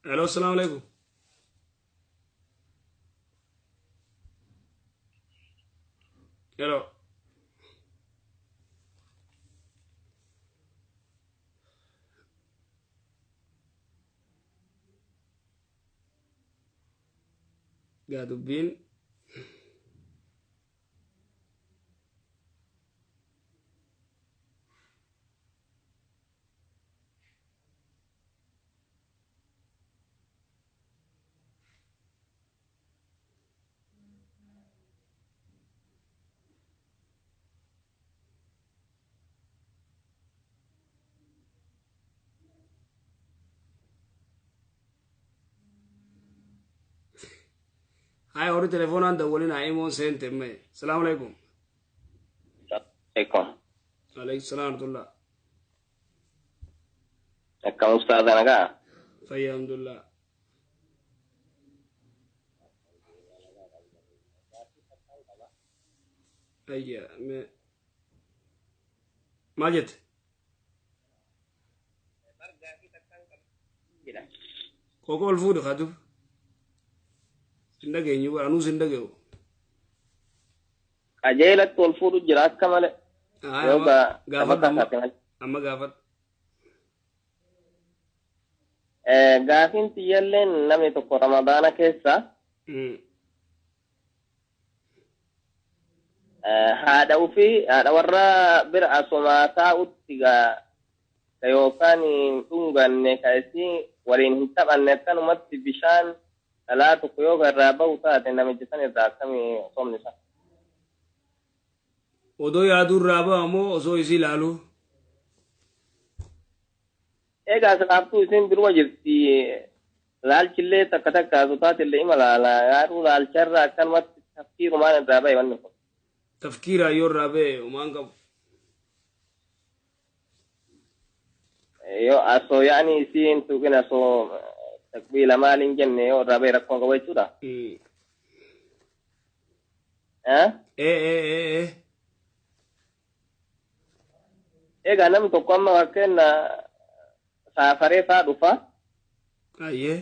Hello, asalaamu alaikum. Hello. Gaa dubbiin Haya warri telefoonaan dawwalin haa imoon seente mee. Salaamu alaikum. Alaikum. Alaikum salaam warahmatullah. Akkam ustaaza nagaa? Fayyaa alhamdulillah. Ayya mee maal jette? Qoqoo ol fuudhi haa dur. Sin dhageenyu anuus hin dhaga'u. Qajeelatti ol fuudhu jira akka malee. Gaafadhu amma gaafadhu. Gaafiin tiyyalleen namni tokko Ramadaana keessa haadha ofii haadha warra bira asumaa taa'utti ka yookaan hin dhunganne ka isii waliin hin taphanne akkanumatti bishaan dhalaa tokko yoo irraa bahu taate namichi san irraa akkamii soomni isaa? Odoo yaaduu irraa ba'a moo osoo isii ilaaluu? Egaa silaaftuu isin biruma jirti. Laalchillee takka takka taatillee ima laala. Yaaduu laalcharraa akkanumatti tafkiirumaan irraa bahe wanni kun. Tafkiiraa yoo irraa bahe homaan qabu. Yoo asoo yaani isiin tuqin asoo takbiila maaliin jenne yoo irraa bahe rakkoon qabu jechuudha. Ee. Egaa namni tokko amma fakkeenya saafaree faa dhufa. Ayyee.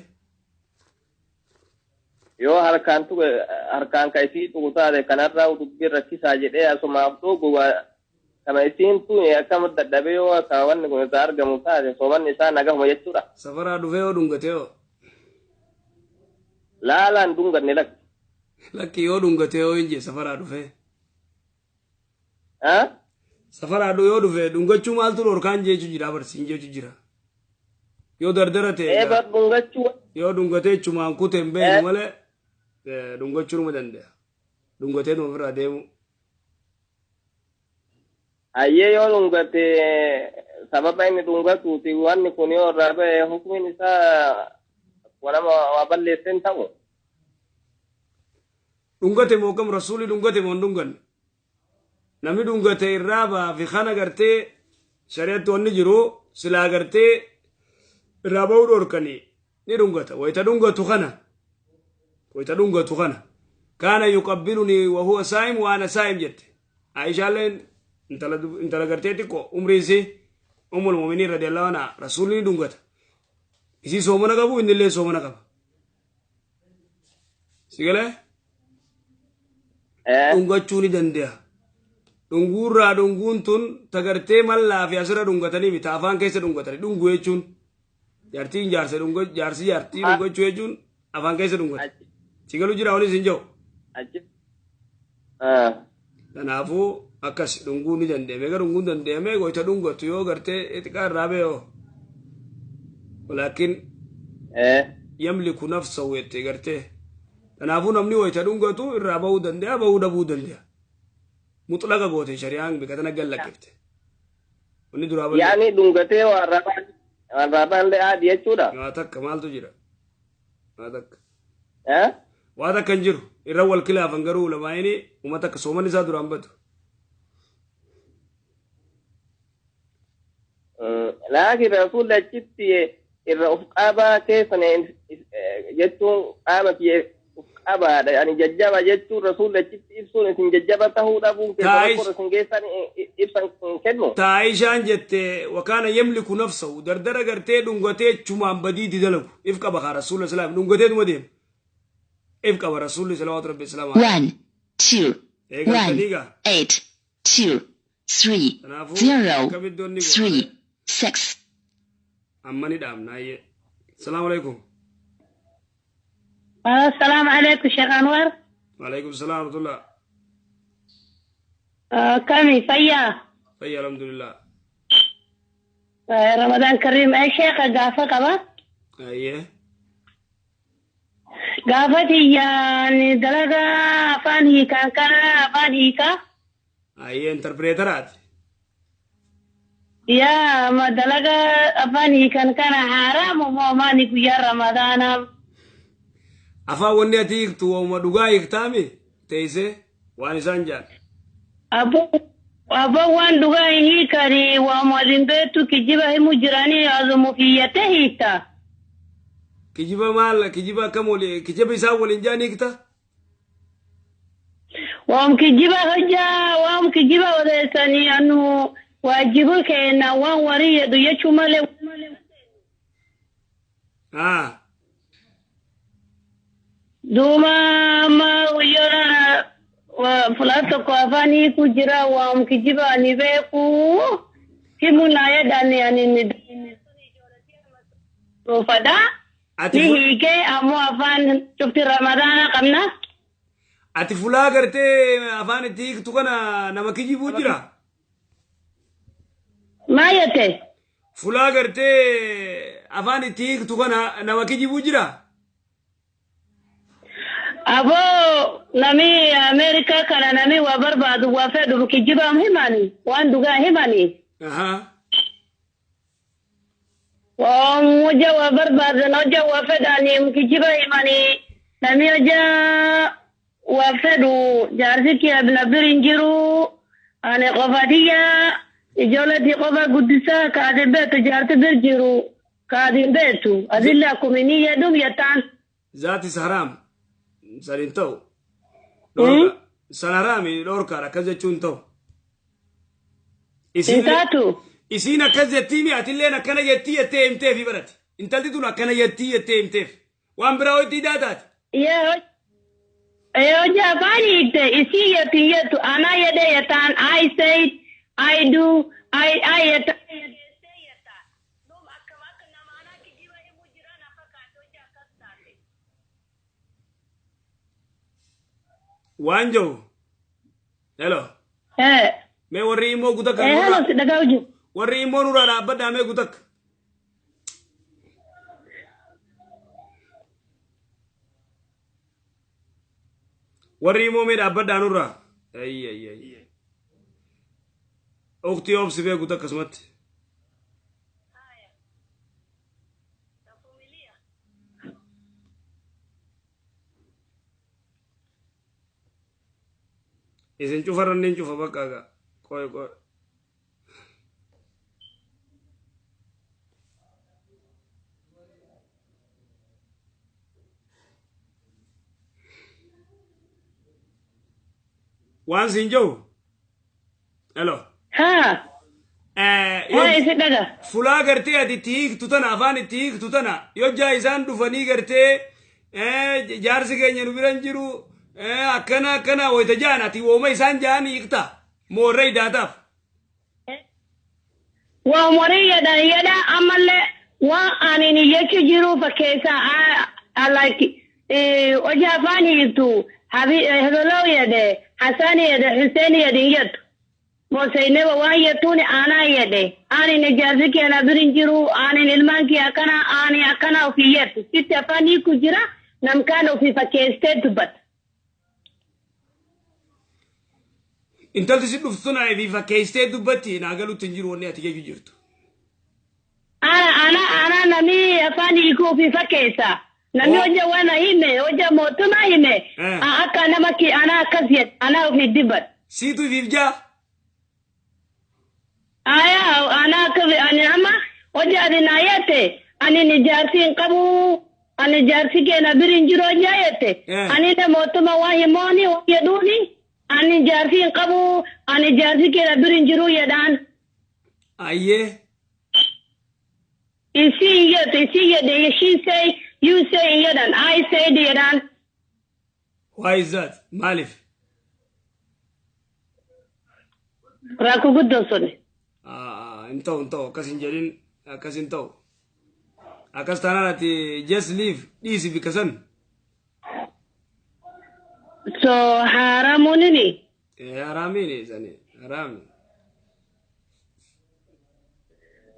Yoo harkaan tuqe harkaan ka isii tuqu taate kanarraa dubbiin rakkisaa jedhee asumaaf dhugu kama isiin tuqe akkam dadhabee yoo akka wanni kun irraa argamu taate soomanni isaa nagahuma jechuudha. Safaraa dhufee yoo dhungatee hoo? Laalaan dhunganne lakki. Lakki yoo dhungatee hoo hin jee safaraa dhufee. Safaraa yoo dhufee dhungachuu maaltu dhorkaan jechu jira barsiin jechu jira. Yoo dardara ta'e. Yoo dhungatee chumaan kute hin beeknu malee dhungachuu numa danda'a. Dhungatee numa ofirraa deemu. Ayyee yoo dhungate sababa inni dhungatuuti wanni kun yoo irraa bahe hukumiin isaa nama waa balleessee hin ta'u. Dhungate moo kam rasuulli dhungate moo hin dhunganne? Namni dhungate irraa baa fi kana gartee shari'atti wanni jiru silaa gartee irraa bahuu dhorkanii ni dhungata. Wayita dhungatu kana. Kaana yuqabbilunii wa huwa saa'im wa ana saa'im jette. Aayishaalleen intala gartee xiqqoo umrii isii ummul mu'miniin radiyallahu anhaa rasuulli ni dhungata. Isii soomana qabu innillee soomana qaba. Si galee? Dhungachuu ni danda'a. Dhunguurraa dhunguun tun tagartee mallaa fi asirra dhungatanii miti afaan keessa dhungatanii dhunguu jechuun jaartiin jaarsa jaarsi jaartii dhungachuu jechuun afaan keessa dhungata. Si galuu jira waliin siin jiru. Kanaafuu akkas dhunguu ni danda'ame. Egaa dhunguun danda'ame goita dhungatu yoo gartee xiqqaa irraa ba'e hoo. Walaakin yamliku nafsahu jettee gartee. Kanaafuu namni wayita dhungatu irraa bahuu danda'a bahuu dhabuu danda'a. Mutlaqa goote shari'aan bika tana gallakkifte. Wanni duraa bal'ee. Yaani dhungatee waan raabaan adii jechuudha. Waa takka maaltu jira? Waa takka. Waa takka hin jiru. Irra wal kilaafan garuu ulamaa'ini uummata akka soomanni isaa duraan batu. Laakiin rasuulli achitti irra of qabaa keessan jechuun qaama kiyya of qabaadha. Ani jajjaba jechuun rasuulli achitti ibsuun isin jajjaba tahuu dhabuun keessan isin geessan ibsan kennu. Taayishaan jette wakaana yamliku nafsahu dardara gartee dhungatee chumaan badiiti dalagu if qaba kaa rasuulli islaam dhungatee dhuma deema. If qaba rasuulli salawaatu rabbi islaam. 1 2 1 8 2 3 0 3 6. Amma ni dhaabna ayyee. Salaamu alaikum. السلام عليكم شيخ أنور. وعليكم السلام ورحمة الله. كمي فيا؟ فيا الحمد لله. رمضان كريم. أي شيخ قافة قبا؟ أيه. قافتي يعني دلقة أفان هيكا كان أفان هيكا. أيه انتربريترات. يا ما دلقة أفان هيكا كان حرام وما ماني يا رمضان. Afaan wanni ati hiiktu waanuma dhugaa hiiktaami teessee waan isaan jaan. Abbo waan dhugaa hin hiikani waanuma adin beektu kijiba himu jiranii azumu fiyyate hiikta. Kijiba maal kijiba akkam wali kijiba isaan waliin jaan hiikta? Waam kijiba hojjaa waam kijiba odeessanii anu waajibu keenya waan warii jedhu jechuu malee. Duuba amma guyyoodhaan fuula tokko afaan hiikuu jira waam kijiba ani beeku himu naa jedhani ani ni dhuunfadha. Ni hiikee ammoo afaan cufti ramadaana qabna. Ati fulaa gartee afaan itti hiiktu kana nama kijibuu jira? Maal jette? Fulaa gartee afaan itti hiiktu kana nama kijibuu jira? Aboo nami Ameerikaa kana nami waa barbaadu waa fedhu kijibaa himani waan dhugaa himani. Waan hojja waa barbaadan hojja waa fedhani kijiba himani nami hojja waa fedhu jaarsi kiyya na bira hin jiru ani qofatiyya ijoolleetti qofa guddisaa kaati beektu jaarsi bir jiru kaati hin beektu adillee akkuma inni jedhu jettaan. Zaati haraam. San hin ta'u. San haraami dhoorkaadha akkas jechuun hin ta'u. Hin taatu. Isiin akkas jettii mi atilleen akkana jettii jettee himteefi barate. Intalli tun akkana jettii jettee himteef. Waan biraa hojii daataati. Hojii afaan hiikte isii jettu jettu anaa jedhee jettaan I said I do I jettaan. Waan jiru. Hello. Mee warri immoo gutakka. Hello si dhagaa hojii. Warri immoo nurraa dhaabbadhaa mee gutakka. Warri immoo mee dhaabbadhaa nurraa. Ayyi. Uktii obsi bee gutakka akkasumatti. Isin cufarran ni cufa bakka gaa. Qoy qoy. Waan siin jiru. Hello. Haa. Isin dhaga. Fulaa gartee ati itti hiiktu tana afaan itti hiiktu tana yoo isaan dhufanii gartee jaarsi keenya nu bira hin jiru. Akkana akkana wayita jaan ati wooma isaan jaan hiikta moorra idaataaf. Waan warii jedhan jedha ammallee waan ani jechu jiru fakkeessa like hojii afaan hiiktu Hebeloo jedhe Hassan jedhe Hussein jedhe hin jettu. Mooseeneba waan jettuun aanaa jedhe ani jaarsi keenya bira hin jiru ani ilmaan kee akkana ani akkana ofii jettu sitti afaan hiiku jira namkaan ofii fakkeessitee dubbata. Intalli si dhuftu tun fi fakkeessitee dubbatti naa galuutti hin jiru wanni ati jechuu jirtu. Ana nami afaan hiikuu ofii fakkeessa. Nami hojja waan hime hojja mootummaa hime akka nama ana akkas jedhe ana ofii dubbata. Siitu ifiif jaa? Aya ana akka ani amma hojja ati naa jette ani ni jaarsi hin qabu ani jaarsi keenya bira hin jiru hojja jette ani mootummaa waan himooni waan jedhuuni. Ani jaarsi hin qabu ani jaarsi keenya bira hin jiru jedhaan. Ayyee. Isii jettu isii jedhe she say you say jedhan I said jedhaan. Why is that? Maaliif? Rakkoo guddoo suni. Hin ta'u hin ta'u akkas hin jedhin akkas hin ta'u. Akkas taanaan ati just leave dhiisi bikka san. So haramunini? Haramini sani harami.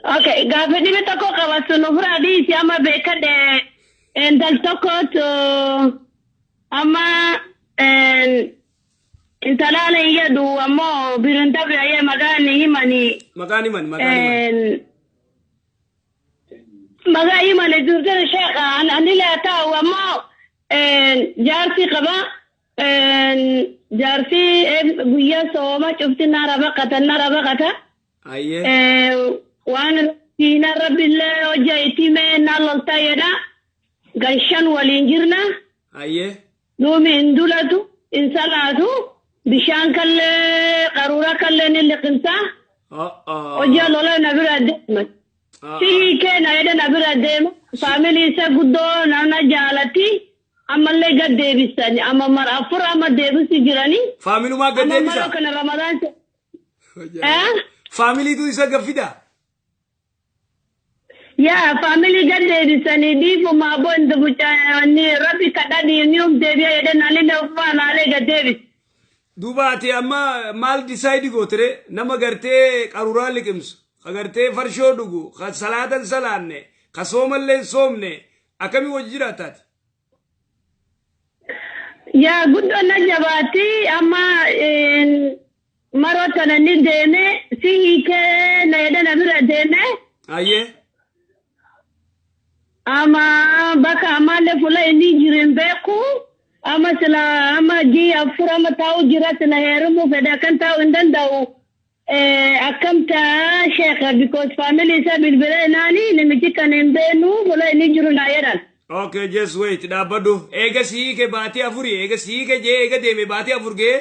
Okay, gaafa dhibi tokko qaba sun ofirraa dhiisi amma beekadhe intal tokkotu amma intalaan hin jedhu ammoo birin tabi'ee maqaan himani. Maqaan himani maqaan himani. Maqaan himani durdur sheekha ani laa taa'u ammoo Jaarsi qaba. Jaarsi guyyaa sooma cufti nara baqata nara baqata. Ayyee. Waan diina rabbillee hojja itti mee na lolta jedha. Ganshan waliin jirna. Ayyee. Duumi hin dulatu hin salaatu bishaan kallee qaruura kallee ni liqimsa. Hojja lola na bira deema. Sihii keena jedhe na bira deema. Faamilii isa guddoo nama jaalatti. Ammallee gad deebisani amma mara afur amma deebisi jirani. Faamilumaa gad Amma maroo deebisa. kana Ramadaan. Faamiliitu isa gaffida. Yaa faamilii gad deebisanii dhiifuma aboo inta mucaa rabbi kadhadhi ni um deebi'a jedhe naanillee uffaa naalee gad deebis. Duuba ati amma maal decide gootere nama gartee qaruuraa liqimsu, ka gartee farshoo dhugu, ka salaata hin salaanne, ka soomallee hin soomne akkamii wajji jiraataati? Yaa guddoo na jabaatti amma maroo tana ni deeme si hiikee na jedhe na bira deeme. Ayyee. Ama bakka ammallee fuula inni jiru hin beeku. Amma sila amma ji'a afur amma taa'u jira sila heerumuu fedhe akkan taa'u hin danda'u. Akkam ta'a sheekha because family isaa bilbilee naani namichi kan hin beenu fuula inni jiru naa jedhan. Okay, just wait. Dhaabbadhu. Eega si hiike baatii afurii, eega si hiike jee eega deeme baatii afur ga'ee.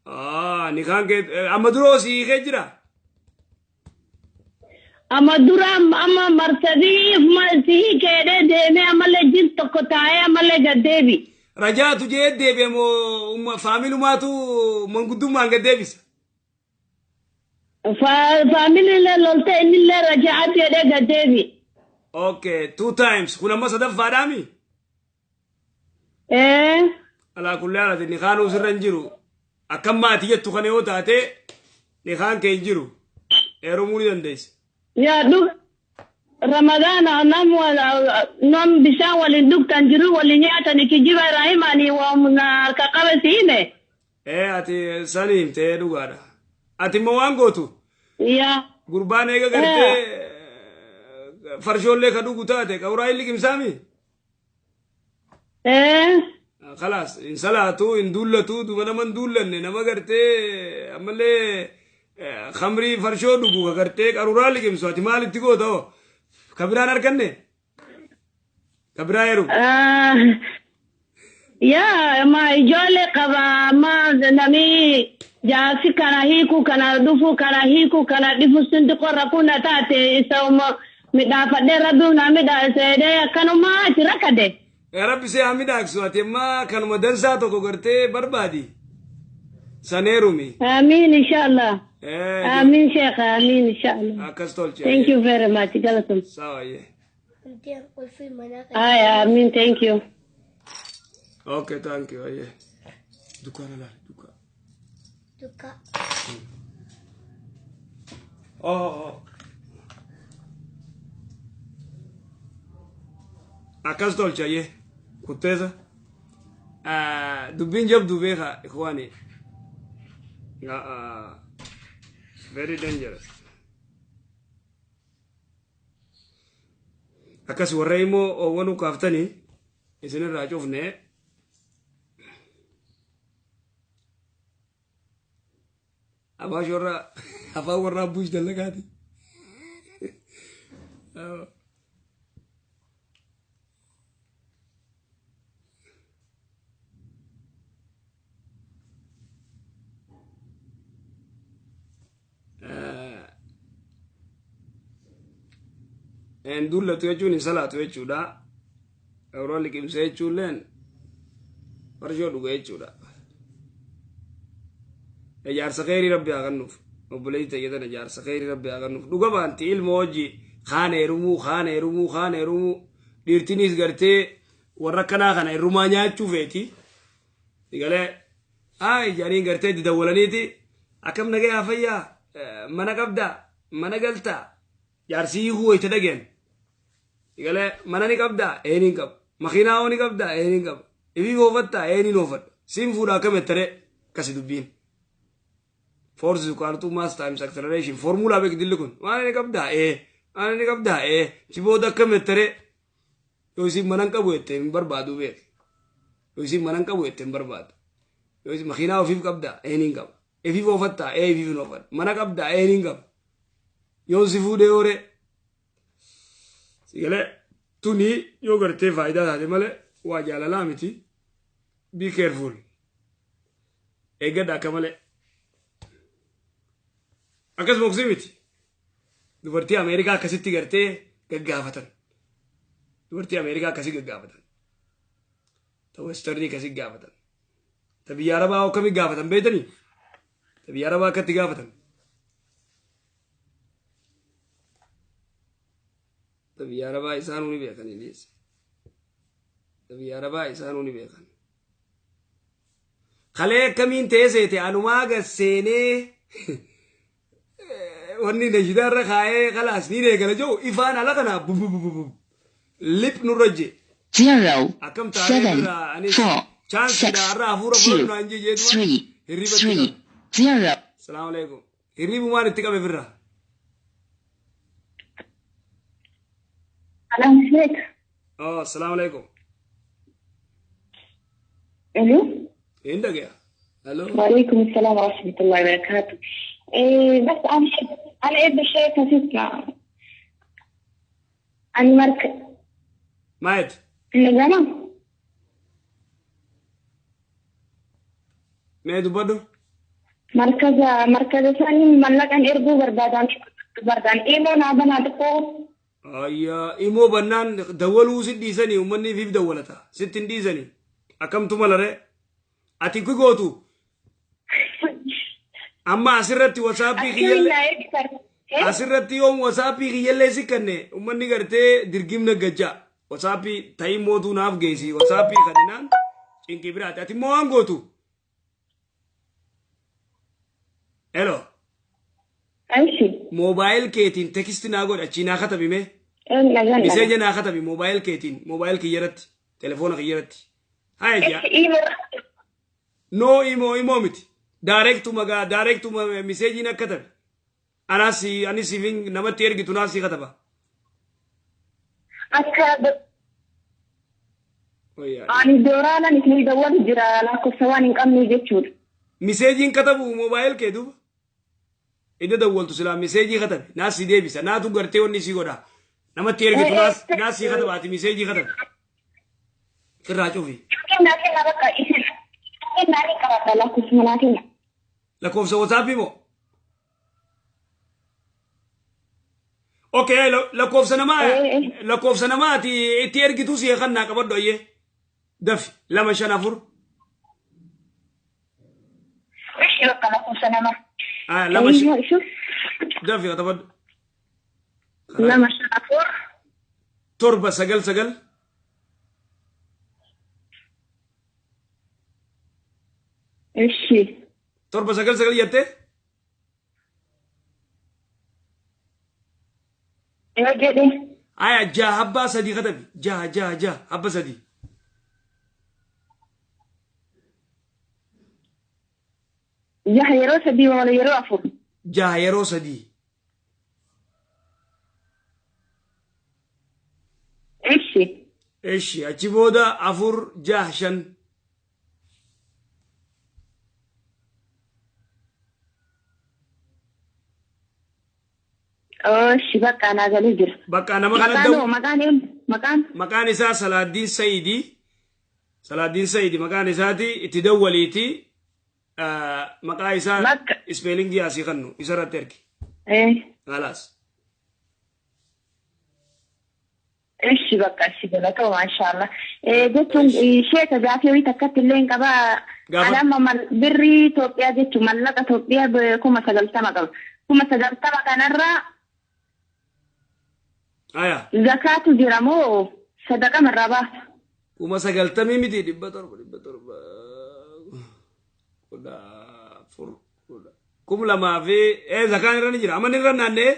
Ah, ni kaan kee amma duroo si hiikee jira. Amma dura amma marsadii si hiikeedhee deemee ammallee jil tokko taa'ee ammallee gad deebi. Rajaatu jee deebi'e moo faamilumaatu manguddummaan gad deebisa? Faamiliillee loltee innillee rajaa'aatu jedhee gad deebi. Okay, two times. Kun amma sadaffaadhaami? Alaa kulli haalaati ni kaanuu sirra hin jiru. Akkam maatii jettu kana yoo taate ni kaan kee hin jiru. Heerumuu ni dandeessa. Yaa dhug Ramadaana nam nam bishaan waliin dhugtan jiru waliin nyaatan kijiba Ibraahimaanii waa harka qabe si hime. Ati sani himtee dhugaadha. Ati immoo waan gootu. Yaa. Gurbaan eega gartee farshoollee ka dhugu taate qawuraa hin liqimsaami? Khalaas hin salaatu hin duullatu duuba nama hin duullanne nama gartee ammallee khamrii farshoo dhugu ka gartee qaruuraa liqimsu ati maal itti goota hoo? Ka biraan arganne? Ka biraa heeru? Yaa ma ijoollee qaba ma nami jaarsi kana hiiku kana dhufu kana hiiku kana dhifu sinti qorra kuna taate isa midhaafadhee rabbi na midhaasee akkanuma achi rakkate. Rabbi see haa midhaaksu ati amma kanuma dansaa tokko gartee barbaadi. Saneerumi. Amiin inshallah. Amiin sheekha amiin inshallah. Akkas tolche. Thank you very much galatum. Sawa yee. Aya amiin thank you. Okay, thank you. Aye. Dukkaana laali dukkaa. Dukkaa. Oh. Akkas tolche ayyee. Kutteessa. Dubbiin jabduu beekaa ikhwaani. Very dangerous. Akkas warra immoo oowwanuu kaaftanii isinirraa cufne. Abaash warra afaan warraa buush dallagaati. Hin dullatu jechuun hin salaatu jechuudha. Yeroo liqimsee jechuulleen farshoo dhuga jechuudha. Ijaarsa kheyrii rabbi haa kennuuf. Obboleessi tayyatan ijaarsa kheyrii rabbi haa kennuuf. Dhuga baanti ilma hojii kaan heerumuu kaan heerumuu kaan heerumuu dhiirtinis gartee warra akkanaa kana heerumaa nyaachuu feeti. Galee haa ijaaniin gartee itti dawwalaniiti akkam nagayaa fayyaa mana qabdaa mana galtaa jaarsii hiikuu wayita dhageen. Galee mana ni qabdaa eeniin qaba makiinaa hoo ni qabdaa eeniin qaba ifii oofattaa eeniin oofadha siin fuudhaa akkam ettaree akkasi dubbiin. Force is equal to mass times acceleration. Formula beek dilli kun waan inni qabdaa waan inni qabdaa si booda akkam ettaree Yoo isin mana hin qabu jette hin barbaadu beek. Yoo isin mana hin qabu jette hin barbaadu. Yoo isin makiinaa ofiif qabdaa een hin qaba. Ifiif oofattaa ee ifiif hin oofadha. Mana qabdaa een hin qaba. Yoo si fuudhee hooree. Sigalee tuni yoo gartee faayidaa taate malee waa jaalalaa miti. Be careful. Eeggadha akka malee. Akkasuma oksii miti. Dubartii Ameerikaa akkasitti gartee gaggaafatan. Dubartii Ameerikaa akkasii gaggaafatan. Ta Westernii akkasii gaafatan. Ta biyya Arabaa akkamii gaafatan beektanii? Ta biyya Arabaa akkatti gaafatan. Ta biyya Arabaa isaanuu ni beekan innis. Ta biyya Arabaa isaanuu ni beekan. Kalee akkamiin ta'ee seete anumaa gad seenee wanni nashidaa irra kaayee kalaas ni eegala jiru ifaan ala kana bum bum bum bum lip nurra je. 0, Akkam taa'ee 7, irraa anis 4, chaansiidha 6, har'a hafuura fudhadhu 2, naan jee jeetuma 3, hirriba itti 3, qabe. 0. Salaamu alaikum. Hirribumaan itti qabe firra. Salam Sheikh. Oh, salaamu alaikum. Alo. Hin dhagaya. Hello. وعليكم السلام ورحمة الله وبركاته. إيه بس أنا إيه الشيخ تسمع أنا مركز Maayet. النظام Mee dubbadhu. مركز ثاني ملك أن إرجو بربادان بربادان إيه مو نابنا تقو Ayyaa imoo bannaan dawwaluu si dhiisanii uummanni ifiif dawwalata. Sitti hin dhiisanii. Akkamtu malaree? Ati ku gootu amma asirratti wasaappii أكيد kiyyallee لا يكثر asirratti yoom wasaappii kiyyallee si kanne uummanni gartee dirgimna gajja. Wasaappii ta'ii mootuu naaf geessi wasaappii kaninaan cinqii biraati. Ati immoo waan gootu. Hello. أيشي Moobaayil keetiin tekisti naa godhi achii naa katabi mee. إيه نجان Miseeja naa katabi moobaayil keetiin moobaayil kiyyarratti telefoona kiyyarratti. Haya jaa. إيه مو No imo imo miti. Directuma gaa directuma miseejiin akka tabe. Anaas anis siifin namatti ergitu naaf si kataba. أكاد Wayyaa. أنا دورانا نكمل دوار جرا لا كسوان إن كم يجتشود Miseejiin katabu moobaayil kee duuba. Idda dawwaltu silaa miseejii katabe naas si deebisa naatu gartee wanni si godha. Namatti ergitu naas naas si kataba ati miseejii katabe. Irraa cufi. يمكن لكن بقى إيش يمكن أنا كرت لا كسمناتنا Lakkoofsa WhatsAppii moo? Okay, lakkoofsa namaa إيه lakkoofsa namaa ati itti ergitu si kannaa qabadhu ayyee. Dafi 2 5 4. إيش بقى لا كسمنا Ah, lama shan أيوه شوف dafi qabadhu. 2 5 4 7 9 9 إيش 7 9 9 jettee إيه جدي aya jaha abbaa sadii katabi jaha jaha jaha abba sadii jaha yeroo sadii wala yeroo afur jaha yeroo sadii Ishi. Eshi achi booda 4 6 5 Oshi bakka naa galee jira. Bakka nama kana Maqaan hoo maqaan eenyu? Maqaan? Maqaan isaa Salaaddiin Sayidii. Salaaddiin Sayidii maqaan isaati itti dawwaliiti. Maqaa isaa ispeelingii asii kannu isarratti ergi. Khalaas. Ishi bakka ishi galatoo maashaallah. Jechuun sheeka gaafii wayii takkatti illee hin qabaa. Ani amma birrii Itoophiyaa jechuun mallaqa Itoophiyaa 90,000 qaba. 90,000 kanarraa Aya. Zakaatu jira moo sadaqa marraa baasa? 90,000 miti 700 714 2000 fi zakaan irra ni jira. Amma irra naannee.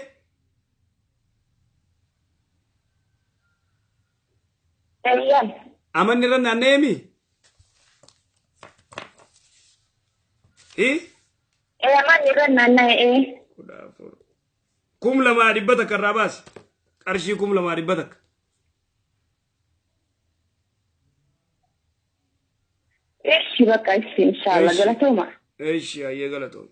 Eeyyaan. Amma irra naannee mi? Amma irra naanna'e. 14 2,100 irraa baasi. Qarshii 2,100. Eshi bakka ishi inshallah galatooma. Eshi ayyee galatooma.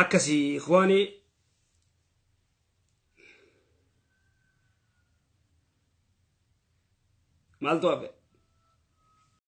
Akkasii ikhwaanii maaltu hafe?